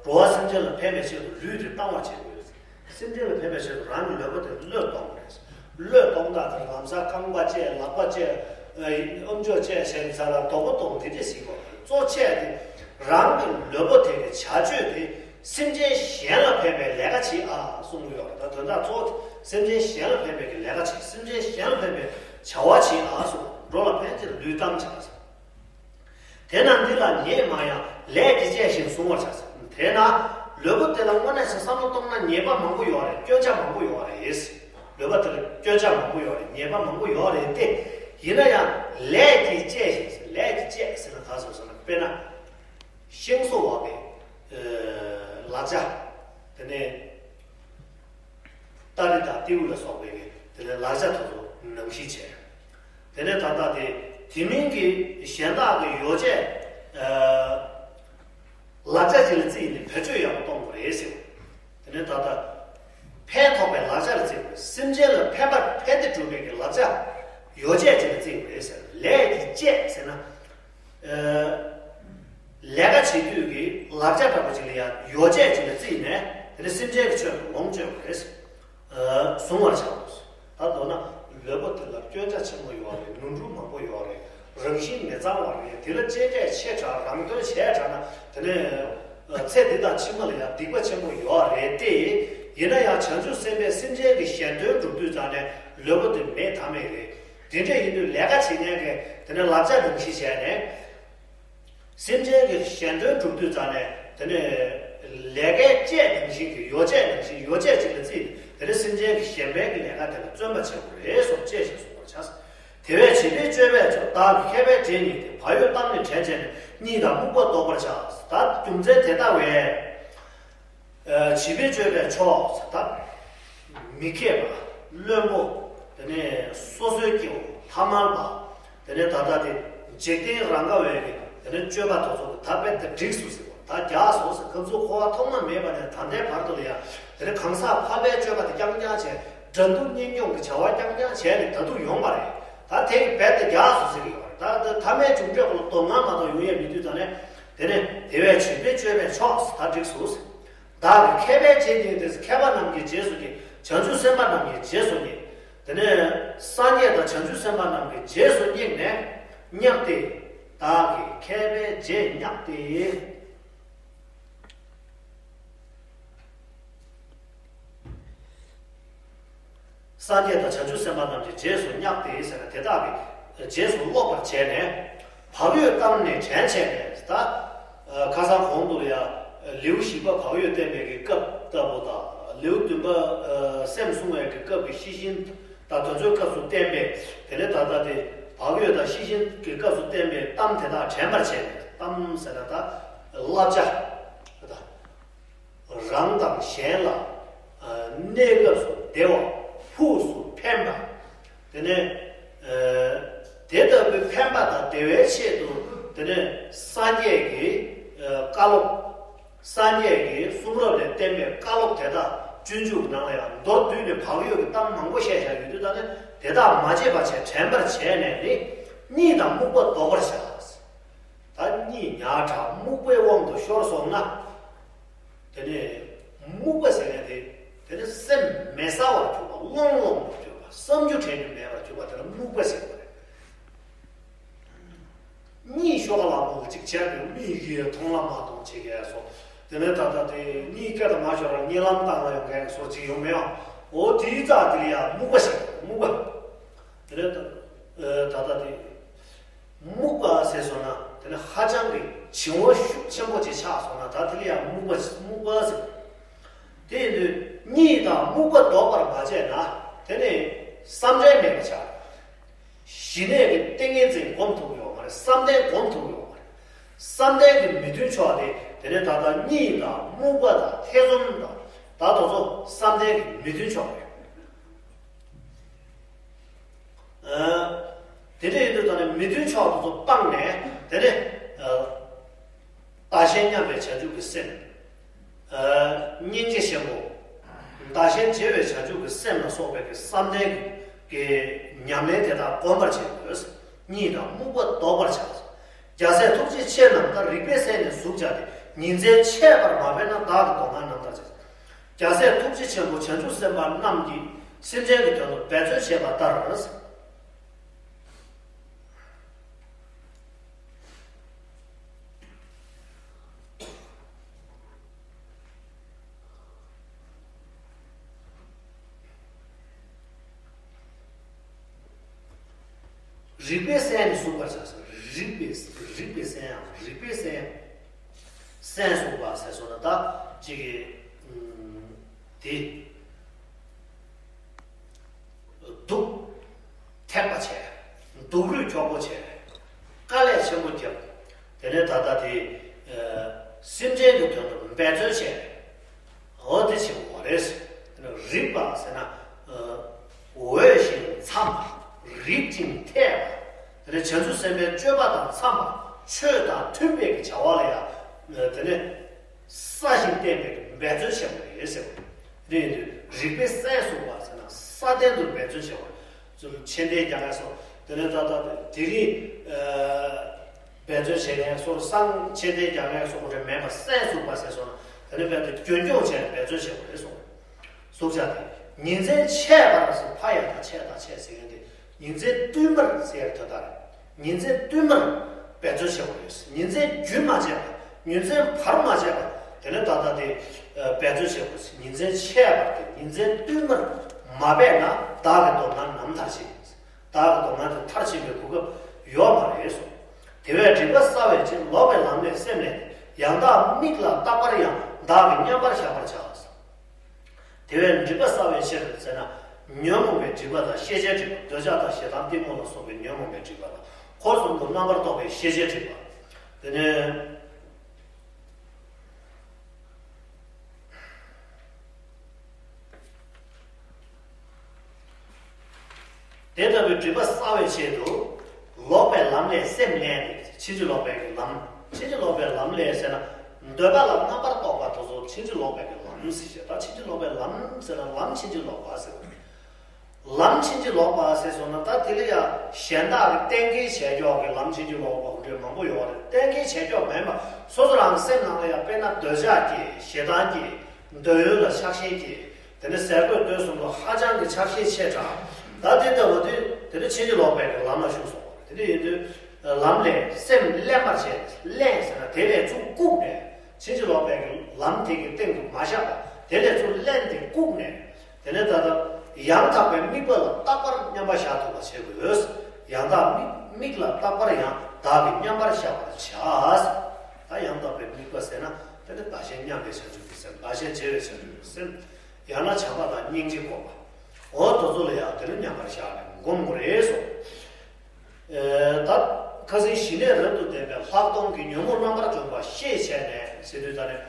འགྲོ་བ་སེམས་ཅན་ལ་ཕན་པའི་ཆེད་དུ་ལུས་དེ་བཏང་བར་བྱེད་དགོས། སེམས་ཅན་ལ་ཕན་པའི་ཆེད་དུ་རང་གི་ལུས་པོ་དེ་བློས་གཏོང་དགོས། བློས་གཏོང་སྟངས་དེ་ལམ་སང་རྐང་པ་བཅད། ལག་པ་བཅད། ཨ། ཨམ་ཅོག་བཅད་བྱས་ས་ལ་རྡོག་པོ་གཏོང་། དེ་འདྲས་ཞིག་གོ། གཙོ་ཆེ་དེ་རང་གི་ལུས་པོ་དེ་གི་བྱ་སྤྱོད་དེ་སེམས་ཅན་གཞན་ལ་ཕན་པའི་ལས་ཀ་བྱེད་ཨ་གསུང་གི་ཡོད་རེད། ད་དོན་དག་གཙོ་བོ་དེ་སེམས་ཅན་གཞན་ལ་ཕན་པའི་གི་ལས་ཀ་བྱེད། སེམས་ཅན་གཞན་ལ་ཕན་པའི་བྱ་བ་བྱེད་ཨ་གསུང་། འགྲོ་ལ་ཕན་ཕྱིར་ལུས་བཏང་བྱ། དེས་ན་འདི་ལ་ཉེས་མང་ཡང་། ལས་ཀྱིས་བཅད་བཞིན་བཟུང་བར་བྱ། དེས་ན་ལུས་པོ་དེ་ལ་དངོས་གནས་སུ་བསམ་བློ་གཏོང་ན་ཉེས་པ་མང་པོ་ཡོད་རེད། སྐྱོན་ཆ་མང་པོ་ཡོད་རེད། ལུས་པོ་དེ་ལ་སྐྱོན་ཆ་མང་པོ་ཡོད་རེད། ཉེས་པ་མང་པོ་ཡོད་རེད་དེ། ཡིན་ན་ཡང་ལས་ཀྱིས་བཅད་བཞིན། ལས་ཀྱིས་བཅད་ཟེར་ན་ག་ཟེར་ཟེར་ན། དཔེར་ན་ཤིང་བཟོ་བ་གི་ལག་ཆ། དེ་ནས་སྟ་རེ་དང་ཏེའུ་ལ་སོགས་པའི་དེ་ནས་ལག་ཆ་དེ་ཚོ་ནང་བཞིན་བྱས། དེ་ནས་ད་ལྟ་དེ་དེ་མིན་གྱི་གཞན་དག་གི་ཡོ་བྱད། ཨ། ལག་ཆ་ཅིག་ལ་བརྩིས་ནས་བེད་སྤྱོད་ཡག་པོ་གཏོང་དགོས་རེད་ཟེར། དེ་ནས་ད་ལྟ་ཕན་ཐོགས་པའི་ལག་ཆ་ལ་བརྩི་དགོས། སེམས་ཅན་ལ་ཕན་པ་ཕན་བདེ་སྒྲུབ་པའི་གི་ལག་ཆ་ཡོ་བྱད་ཅིག་ལ་བརྩི་དགོས་རེད་ཟེར། ལས་ཀྱི་བཅས་ཟེར་ན། ཨ། ལས་ཀ་བྱེད་དུས་ཀྱི་ལག་ཆ་འདྲ་པོ་ཅིག་ལ་ཡང་ཡོ་བྱད་ཅིག་ལ་བརྩིས་ནས་དེ་ནས་སེམས་ཅན་གྱི་ཆོས་ལ་ལོངས་སྤྱོད་དགོས་རེད་ཟེར། ཨ། གཟུང་བར་བྱའོ། ད་མདོར་ན་ལུས་པོ་དེ་ལ་སྐྱོན་ཆ་ཆེན་པོ་ཡོད་རེད། ནོར་འཁྲུལ་མང་པོ་ཡོད་རེད། རང་བཞིན་མི་གཙང་བ་རེད། དེ་ལ་གཅེས་སྤྲས་ཆེ་དྲགས་རང་དོན་བྱས་དྲགས་ན་དེ་ནས་ཚེ་འདི་དང་ཕྱི་མ་ལ་ཡང་སྡིག་པ་ཆེན་པོ་ཡོད་རེད་དེ། ཡིན་ན་ཡང་བྱང་ཆུབ་སེམས་དཔས་སེམས་ཅན་གྱི་གཞན་དོན་སྒྲུབ་དུས་ཙང་ནས་ལུས་པོ་དེ་མེད་ཐབས་མེད་རེད། དེ་འདྲ་ཡིན་དུས་ལས་ཀ་བྱེད་མཁན་གྱི་དེ་ནས་ལག་ཆ་ནང་བཞིན་བྱས་ནས། སེམས་ཅན་གྱི་གཞན་དོན་སྒྲུབ་དུས་ཙང་ནས་དེ་ནས་ལས་ཀའི་བཅས་ནང་བཞིན་གྱི་ཡོ་བྱད་ནང་བཞིན་ཡོ་བྱད་ཅིག་ལ་བརྩིས། དེ་ནས་སེམས་ཅན་གྱི་གཞན་ཕན་གྱི་ལས་ཀ་དེ་ལ་བརྩོན་པ་བྱེད་དགོས་རེད་སོགས་བཅས་ཤིང་གསུངས་པར་བྱ། དེ་བས་བྱིས་པའི་སྤྱོད་པས་སྦྱོར། བདག་གི་མཁས་པའི་རྗེས་བསྙེགས་ཏེ། བག་ཡོད་གཏམ་ནི་དྲན་བྱས་ནས། གཉིད་དང་རྨུགས་པ་བཟློག་པར་བྱ། ད་རྒྱུ་མཚན་དེ་ལྟ་བས། ཨ། བྱིས་པའི་སྤྱོད་པས་ཆོག་ཟེར། ད་མི་མཁས་པ། བླུན་པོ། དེ་ནས་སོ་སོའི་སྐྱེ་བོ་ཐ་མལ་པ། དེ་ནས་ད་ལྟ་དེ་འཇིག་རྟེན་རང་ག་བའི་གི་དེ་ནས་སྤྱོད་པ་དེ་ཚོ་གི་ད་དཔེ་དེ་འགྲིགས་སོང་ཟེར་བ། ད་རྒྱགས་སོང་ཟེར། སྐབས་སུ་འཁོར་བ་ཐོག་མ་མེད་པ་ནས་ད་ལྟའི་བར་དུ་ལ་ཡང་དེ་ནས་གང་ཟག་འཕགས་པའི་སྤྱོད་པ་དེ་རྐྱང་རྐྱང་བྱས། དགྲ་འདུལ་གཉེན་སྐྱོང་གི་བྱ་བ་རྐྱང་རྐྱང་བྱས་ནས་ད་དུང་ཡོང་བ་རེད། ད་དེ་གི་རྦད་དེ་རྒྱགས་སོང་ཟེར་གི་ཡོད་རེད། ད་ད་ཐ་མལ་འབྱུང་འཕྲོད་ཀུན་ལ་སྡུག་བསྔལ་མ་གཏོགས་ཡོང་ཡས་མེད་དུས་ཙང་ནས། དེ་ནས་དེ་བས་བྱིས་པའི་སྤྱོད་པས་ཆོག་ཟེར། ད་འགྲིགས་སོང་ཟེར། བདག་གི་མཁས་པའི་རྗེས་བསྙེགས་ཏེ། མཁས་པ་རྣམས་ཀྱི་རྗེས་སུ་བསྙེགས། བྱང་ཆུབ་སེམས་དཔའ་རྣམས་ཀྱི་རྗེས་སུ་བསྙེགས། དེ་ནས་སངས་རྒྱས་དང་བྱང་ཆུབ་སེམས་དཔའ་རྣམས་ཀྱི་རྗེས་སུ་བསྙེགས་ནས་བསྙགས་ཏེ། བདག་གི་མཁས་པའི་རྗེས་བསྙེགས་ཏེ། སངས་རྒྱས་དང་བྱང་ཆུབ་སེམས་དཔའ་རྣམས་ཀྱི་རྗེས་སུ་བསྙེགས་ཏེ་ཟེར་ན། དེ་དག་གི་རྗེས་སུ་སློབ་པར་བྱས་ནས། བག་ཡོད་གཏམ་ནི་དྲན་བྱས་ནས། ད་ཁ་སང་གོང་དུ་ཡང་ལེའུ་བཞི་པ་བག་ཡོད་བསྟན་པའི་གི་སྐབས་ལྟ་བུ་དང་། ལེའུ་བདུན་པ་སེམས་བསྲུང་བའི་གི་སྐབས་ཀྱི་ཤེས་བཞིན་དང་དེ་ཚོའི་སྐབས་སུ་བསྟན་པའི། དེ་ནས་ད་ལྟ་དེ་བག་ཡོད་དང་ཤེས་བཞིན་གྱི་སྐབས་སུ་བསྟན་པའི་གཏམ་དེ་དག་དྲན་པར་བྱས་ནས། གཏམ་ཟེར་ན་ད་བསླབ་བྱ། རང་དང་གཞན་ལ། ཨ། གནས་སྐབས་སུ་བདེ་བ། ཕུགས་སུ་ཕན་པ། དེ་ནས། ཨ། དེ་ལྟ་བུའི་ཕན་པ་དང་བདེ་བའི་ཆེད་དུ། དེ་ནས་སངས་རྒྱས་ཀྱི། ཨ། བཀའ་སློབ། སངས་རྒྱས་ཀྱི་གསུང་རབ་ལས་བསྟན་པའི་བཀའ་སློབ་དེ་དག་སྤྱོད་འཇུག་ནང་ལ་ཡང་མདོར་བསྡུས་ནས་བག་ཡོད་ཀྱི་གཏམ་མང་པོ་བཤད་བཞག་ཡོད་དུས། ད་ནི་དེ་དག་མ་བརྗེད་པ་བྱས། དྲན་པར་བྱས་ནས་ནི། གཉིད་དང་རྨུགས་པ་བཟློག་པར་བྱ། ད་གཉིད་ཉག་དྲག་རྨུགས་པའི་དབང་དུ་ཤོར་སོང་ན། དེ་ནས་རྨུགས་པ་ཟེར་ཡ་དེ། དེ་ནི་སེམས་མི་གསལ་བར་གྱུར་པ། ཀློང་ཀློང་དུ་གྱུར་པ། བསམ་རྒྱུ་དྲན་རྒྱུ་མེད་པར་གྱུར་པ་དེ་ལ་རྨུགས་པ་ཟེར་བ་རེད། གཉིད་ཤོག་ལ་རྨུགས་ཅིག་བྱས་པའི་མིག་གིས་མཐོང་ལ་མ་མཐོང་བྱེད་མཁན་སོགས། དེ་ནས་ད་ལྟ་དེ་གཉིད་སྐྱིད་མ་ཤོར་བར་གཉིད་ལམ་བཏང་ལ་ཡོང་མཁན་སོགས་ཅིག་ཡོང་མེད་ཨང་། འོ་དེའི་རྩ་དེ་ལ་ཡང་རྨུགས་པ་ཟེར། རྨུགས་པ། དེ་ནས་ད་ད་ལྟ་དེ། རྨུགས་པ་ཟེར་སོང་ན་དེ་ནི་ཧ་ཅང་གི་བྱིང་བ་ཤུགས་ཆེན་པོ་ཅིག་ཆགས་སོང་ན། ད་དེ་ལ་ཡང་རྨུགས་པ་རྨུགས་པ་ཟེར། དེ་ཡིན་དུས་གཉིད་དང་རྨུགས་པ་བཟློག་པར་མ་བྱས་ན་དེ་ནི་བསམ་གཏན་མེད་པ་ཆགས། ཞི་གནས་ཀྱི་ཏིང་ངེ་འཛིན་སྒོམ་ཐུབ་ཡོད་མ་རེད། བསམ་གཏན་སྒོམ་ཐུབ་ཡོད་མ་རེད། བསམ་གཏན་གྱི་མི་མཐུན་ཕྱོགས་དེ་དེ་ནི་ད་ལྟ་གཉིད་དང་རྨུགས་པ་དང་ཐེ་ཚོམ་དང་། ད་དེ་ཚོ་བསམ་གཏན་གྱི་མི་མཐུན་ཕྱོགས་རེད། ཨ། དེ་འདྲ་ཡིན་དུས་ད་ནི་མི་མཐུན་ཕྱོགས་དེ་ཚོ་སྤངས་ནས། དེ་ནས། ཨ། བདག་གཞན་མཉམ་པའི་བྱང་ཆུབ་ཀྱི་སེམས། ཨ། སྙིང་རྗེ་ཆེན་པོ། བདག་གཞན་བརྗེ་བའི་བྱང་ཆུབ་ཀྱི་སེམས་ལ་སོགས་པའི་གི་བསམ་གཏན་གྱི་ཉམས་ལེན་དེ་དག་སྒོམ་པར་བྱེད་དགོས། གཉིད་དང་རྨུགས་པ་བཟློག་པར་བྱ། རྒྱལ་སྲས་ཐུགས་རྗེ་ཆེ་རྣམས་ལྟར། རིག་པའི་གསལ་ནས་གཟུགས་སྦྱངས་ཏེ། ཉིན་མཚན་ཆད་པར་མ་འཕེལ་ན། བདག་གི་སྡུག་བསྔལ་རྣམ་དག་བྱ། རྒྱལ་སྲས་ཐུགས་རྗེ་ཆེན་པོ་བྱང་ཆུབ་སེམས་དཔའ་རྣམས་ཀྱིས་སེམས་ཅན་གྱི་དོན་དུ་འབད་རྩོལ་བྱས་པ་ལྟར། རིག་པའི་གསལ་ནས་གཟུགས་པར་བྱ་ཟེར། རིག་པའི་རིག་པའི་གསལ་ཡང་། རིག་པའི་གསལ། གསལ་གཟུགས་པ་ཟེར་སོང་ན་ད་ཅིག་གི་ཨུམ། དེ་སྡུག་ཐེག་པ་བྱས། སྡུག་རུས་འཁྱོག་པོ་བྱས། དཀའ་ལས་ཆེན་པོ་བརྒྱབ། དེ་ནས་ད་ལྟ་དེ་ཨ། སེམས་ཅན་གྱི་དོན་དུ་འབད་རྩོལ་བྱས། འོ་དེ་བྱེད་དགོས་རེད། དེ་ནས་རིག་པ་ཟེར་ན། ཨ། འོས་ཤིང་འཚམས་པ། རིག་ཅིང་འཐད་པ། དེ་ནས་བྱང་ཆུབ་སེམས་དཔའི་སྤྱོད་པ་དང་འཚམས་པ། ཆོས་དང་མཐུན་པའི་གི་བྱ་བ་ལ་ཡང་། ཨ། དེ་ནས་ གསལ་ཞིང་བརྟན་པའི་འབད་རྩོལ་བྱེད་པ་རེད་ཟེར་བ་རེད། རིག་པའི་གསལ་གསུངས་པ་ཟེར་ན་གསལ་བརྟན་དུ་འབད་རྩོལ་བྱེད་པ་རེད། ཚུལ་མཆན་འདེབས་རྒྱག་མཁན་སོགས་དེ་ནས་ད་ལྟ་དེ་རིང་འབད་རྩོལ་བྱེད་མཁན་སོགས་སང་མཆན་འདེབས་རྒྱག་མཁན་སོགས་རེ་མེད་པ་གསལ་གསུངས་པ་ཟེར་སོང་ན་དེ་ནས་རྦད་དེ་རྒྱུན་སྐྱོང་བྱས་ནས་འབད་རྩོལ་བྱེད་པ་རེད་གསུངས། གཟུགས་ཆགས་ཏེ་ཉིན་མཚན་ཆད་པར་ཟེར་ཕ་ཡ་དང་ཆད་དང་ཆད་ཟེར་མཁན་དེ་ཉིན་མཚན་བསྟུད་མར་ཟེར་དོན་དག་རེད། ཉིན་མཚན་བསྟུད་མར་འབད་རྩོལ་བྱེད་པ་རེད། ཉིན་མཚན་རྒྱུན་མ་ཆད་པར་ཉིན་མཚན་བར་མ་ཆད་པར་དེ་ནས་ད་ལྟ་དེ་འབད་རྩོལ་བྱེད་པ་རེད། ཉིན་མཚན་ཆད་པར་དེ་ཉིན་མཚན་བསྟུད་མར་མ་འབད་ན་བདག་གི་སྡོམ་ན་ནམ་མཐར་ཕྱིན། བདག་གི་སྡོམ་ན་དེ་མཐར་ཕྱིན་པའི་གོ་སྐབས་ཡོད་མ་རེད་གསུངས། དེ་བས་སྒྲིབ་པ་བསལ་བའི་ཕྱིར་ལོག་པའི་ལམ་ལས་སེམས་བསླད་དེ་ཡང་དག་དམིགས་ལ་རྟག་པར་ཡང་བདག་གིས་མཉམ་པར་བཞག་པར་བྱ། དེ་བས་སྒྲིབ་པ་བསལ་བའི་ཕྱིར་ཟེར་ན། ཉོན་མོངས་པའི་སྒྲིབ་པ་དང་ཤེས་བྱའི་སྒྲིབ་པ། འདོད་ཆགས་དང་ཞེ་སྡང་གཏི་མུག་ལ་སོགས་པའི་ཉོན་མོངས་པའི་སྒྲིབ་པ་དང་འཁོར་གསུམ་དུ་རྣམ་པར་རྟོག་པའི་ཤེས་བྱའི་སྒྲིབ་པ། དེ་ནས། དེ་ལྟ་བུའི་སྒྲིབ་པ་བསལ་བའི་ཆེད་དུ། ལོག་པའི་ལམ་ལས་སེམས་བསླད་དེ། ཕྱིན་ཅི་ལོག་པའི་གི་ལམ། ཕྱིན་ཅི་ལོག་པའི་ལམ་ལས་ཟེར་ན། འདོད་པ་ལ་རྣམ་པར་རྟོག་པ་དེ་ཚོ་ཕྱིན་ཅི་ལོག་པའི་གི་ལམ་ཟེར་བྱས། ད་ཕྱིན་ཅི་ལོག་པའི་ལམ་ཟེར་ན་ལམ་ཕྱིན་ཅི་ལོག་པ་ཟེར་བ་རེད། ལམ་ཕྱིན་ཅི་ལོག་པ་ཟེར་སོང་ན་ད་དེ་ལ་ཡང་གཞན་དག་གི་གཏན་འཁེལ་བྱས་ཀྱོག་གི་ལམ་ཕྱིན་ཅི་ལོག་པ་འདྲ་མང་པོ་ཡོད་རེད། གཏན་འཁེལ་བྱས་ཀྱོག་མེད་པ་སོ་སོ་རང་གི་སེམས་ནང་ལ་ཡང་དཔེར་ན་འདོད་ཆགས་སྐྱེ། ཞེ་སྡང་སྐྱེ། འདོད་ཡོན་ལ་ཆགས་ཞེན་སྐྱེ། དེ་ནས་ཟས་གོས་དུས་གསུམ་དུ་ཧ་ཅང་གི་ཆགས་ཞེན་ཆེ་དྲགས། ད་དེ་ལྟ་བུ་དེ་དེ་ནི་ཕྱིན་ཅི་ལོག་པའི་གི་ལམ་ལ་ཞུགས་སོང་བ་རེད། དེ་འདྲ་ཡིན་དུས་ལམ་ལས་སེམས་བསླན་པར་བྱས། བསླན་ཟེར་ན་དེ་ལས་ཚུར་བཀུག་ནས་ཕྱིན་ཅི་ལོག་པའི་གི་ལམ་དེ་གི་སྟེང་དུ་མ་བཞག་པ་དེ་ལས་ཚུར་བསླན་ཏེ་བཀུག་ནས། དེ་ནས་ད་ལྟ་ཡང་དག་པའི་དམིགས་པ་ལ་རྟག་པར་མཉམ་པར་བཞག་ཐུབ་པ་བྱེད་དགོས། ཡང་དག་དམིགས་དམིགས་ལ་རྟག་པར་ཡང་དག་གིས་མཉམ་པར་བཞག་པར་བྱ། ད་ཡང་དག་པའི་དམིགས་པ་ཟེར་ན་དེ་ནི་བདག་གཞན་མཉམ་པའི་བྱང་ཆུབ་ཀྱི་སེམས། བདག་གཞན་བརྗེ་བའི་བྱང་ཆུབ་ཀྱི་སེམས། ཡང་ན་བྱམས་པ་དང་སྙིང་རྗེ་སྒོམ་པ། འོ་དེ་ཚོ་ལ་ཡང་དེ་ནི་མཉམ་པར་བཞག་ནས་སྒོམ་དགོས་རེད་གསུངས། ད་ཁ་སང་ཞི་གནས་རབ་ཏུ་ལྡན་པའི་ལྷག་མཐོང་གི་ཉོན་མོངས་རྣམ་པར་གྱུར་པ་ཤེས་བྱས་ནས་ཟེར་དུས་ད་ནས་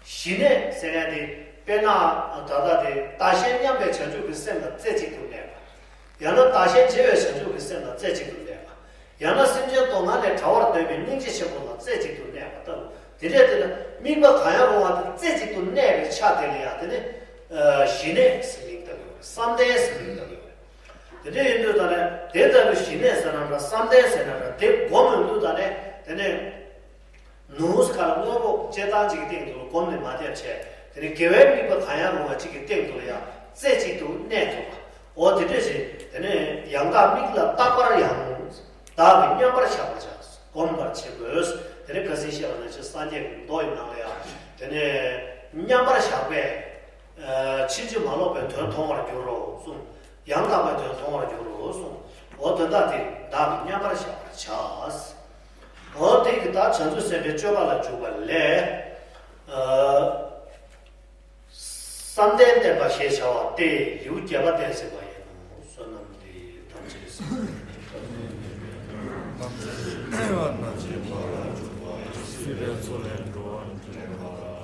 ཞི་གནས་ཟེར་མཁན་དེ་དཔེར་ན་ད་ལྟ་དེ་བདག་གཞན་མཉམ་པའི་བྱང་ཆུབ་ཀྱི་སེམས་ལ་རྩེ་གཅིག་ཏུ་གནས་པ། ཡང་ན་བདག་གཞན་བརྗེ་བའི་བྱང་ཆུབ་ཀྱི་སེམས་ལ་རྩེ་གཅིག་ཏུ་གནས་པ། ཡང་ན་སེམས་ཅན་སྡུག་བསྔལ་ལས་བྲལ་བར་འདོད་པའི་སྙིང་རྗེ་ཆེན་པོ་ལ་རྩེ་གཅིག་ཏུ་གནས་པ་ལྟ་བུ། དེ་འདྲའི་དེ་ལ་དམིགས་པ་གང་ཡང་རུང་བ་དེ་རྩེ་གཅིག་ཏུ་གནས་པའི་ཆ་དེ་ལ་ཡང་དེ་ནི་ཞི་གནས་ཟེར་མིང་བཏགས་ཡོད་རེད། བསམ་གཏན་ཟེར་མིང་བཏགས་ཡོད་རེད། དེ་འདྲ་ཡིན་དུས་ད་ནས་དེ་ལྟ་བུའི་ཞི་གནས་ཟེར་ན་འདྲ། བསམ་གཏན་ཟེར་ན་འདྲ། དེ་སྒོམ་ཡོང་དུས་ད་ནས་དེ་ནས་ནུས་ཁ་ལ་དངོས་པོ་སྤྱིར་བཏང་གཅིག་གི་སྟེང་དུ་ལ་སྒོམ་ནས་མ་བསྡད་བྱས། དེ་ནས་དགེ་བའི་དམིགས་པ་གང་ཡང་རུང་བ་གཅིག་གི་སྟེང་དུ་ལ་ཡང་རྩེ་གཅིག་ཏུ་གནས་ཐུབ་པ། འོ་དེ་འདྲ་ཞིག་དེ་ནས་ཡང་དག་དམིགས་ལ་རྟག་པར་ཡང་བདག་གིས་མཉམ་པར་བཞག་པར་བྱ། སྒོམ་པར་བྱེད་དགོས། དེ་ནས་ཁ་སང་བཤད་པ་ནང་བཞིན་སངས་རྒྱས་ཀྱི་མདོ་ཡི་ནང་ལ་ཡང་དེ་ནས་མཉམ་པར་བཞག་པས། ཕྱིན་ཅི་མ་ལོག་པའི་དོན་མཐོང་བར་འགྱུར་རོ་གསུངས། ཡང་དག་པའི་དོན་མཐོང་བར་འགྱུར་རོ་གསུངས། འོ་དོན་དག་དེ་བདག་གིས་མཉམ་པར་བཞག་པར་བྱ། འོ་དེ་གི་ད་བྱང་ཆུབ་སེམས་དཔའི་སྤྱོད་པ་ལ་འཇུག་པ་ལས། བསམ་གཏན་བསྟེན་པ་ཞེས་བྱ་བ་སྟེ་ལེའུ་བརྒྱད་པ་སྟོན་ཟིན་པ་ཡིན་ནོ། བསོད་ནམས་འདི་ཡིས་ཐམས་ཅད་གཟིགས་པ་ཉིད། ཐམས་ཅད་ཀྱི་སེམས་ནི་བདག་ལ་འཇུག་པ་ཡིས། སྲིད་པའི་མཚོ་ལས་འགྲོ་བ་སྒྲོལ་བ།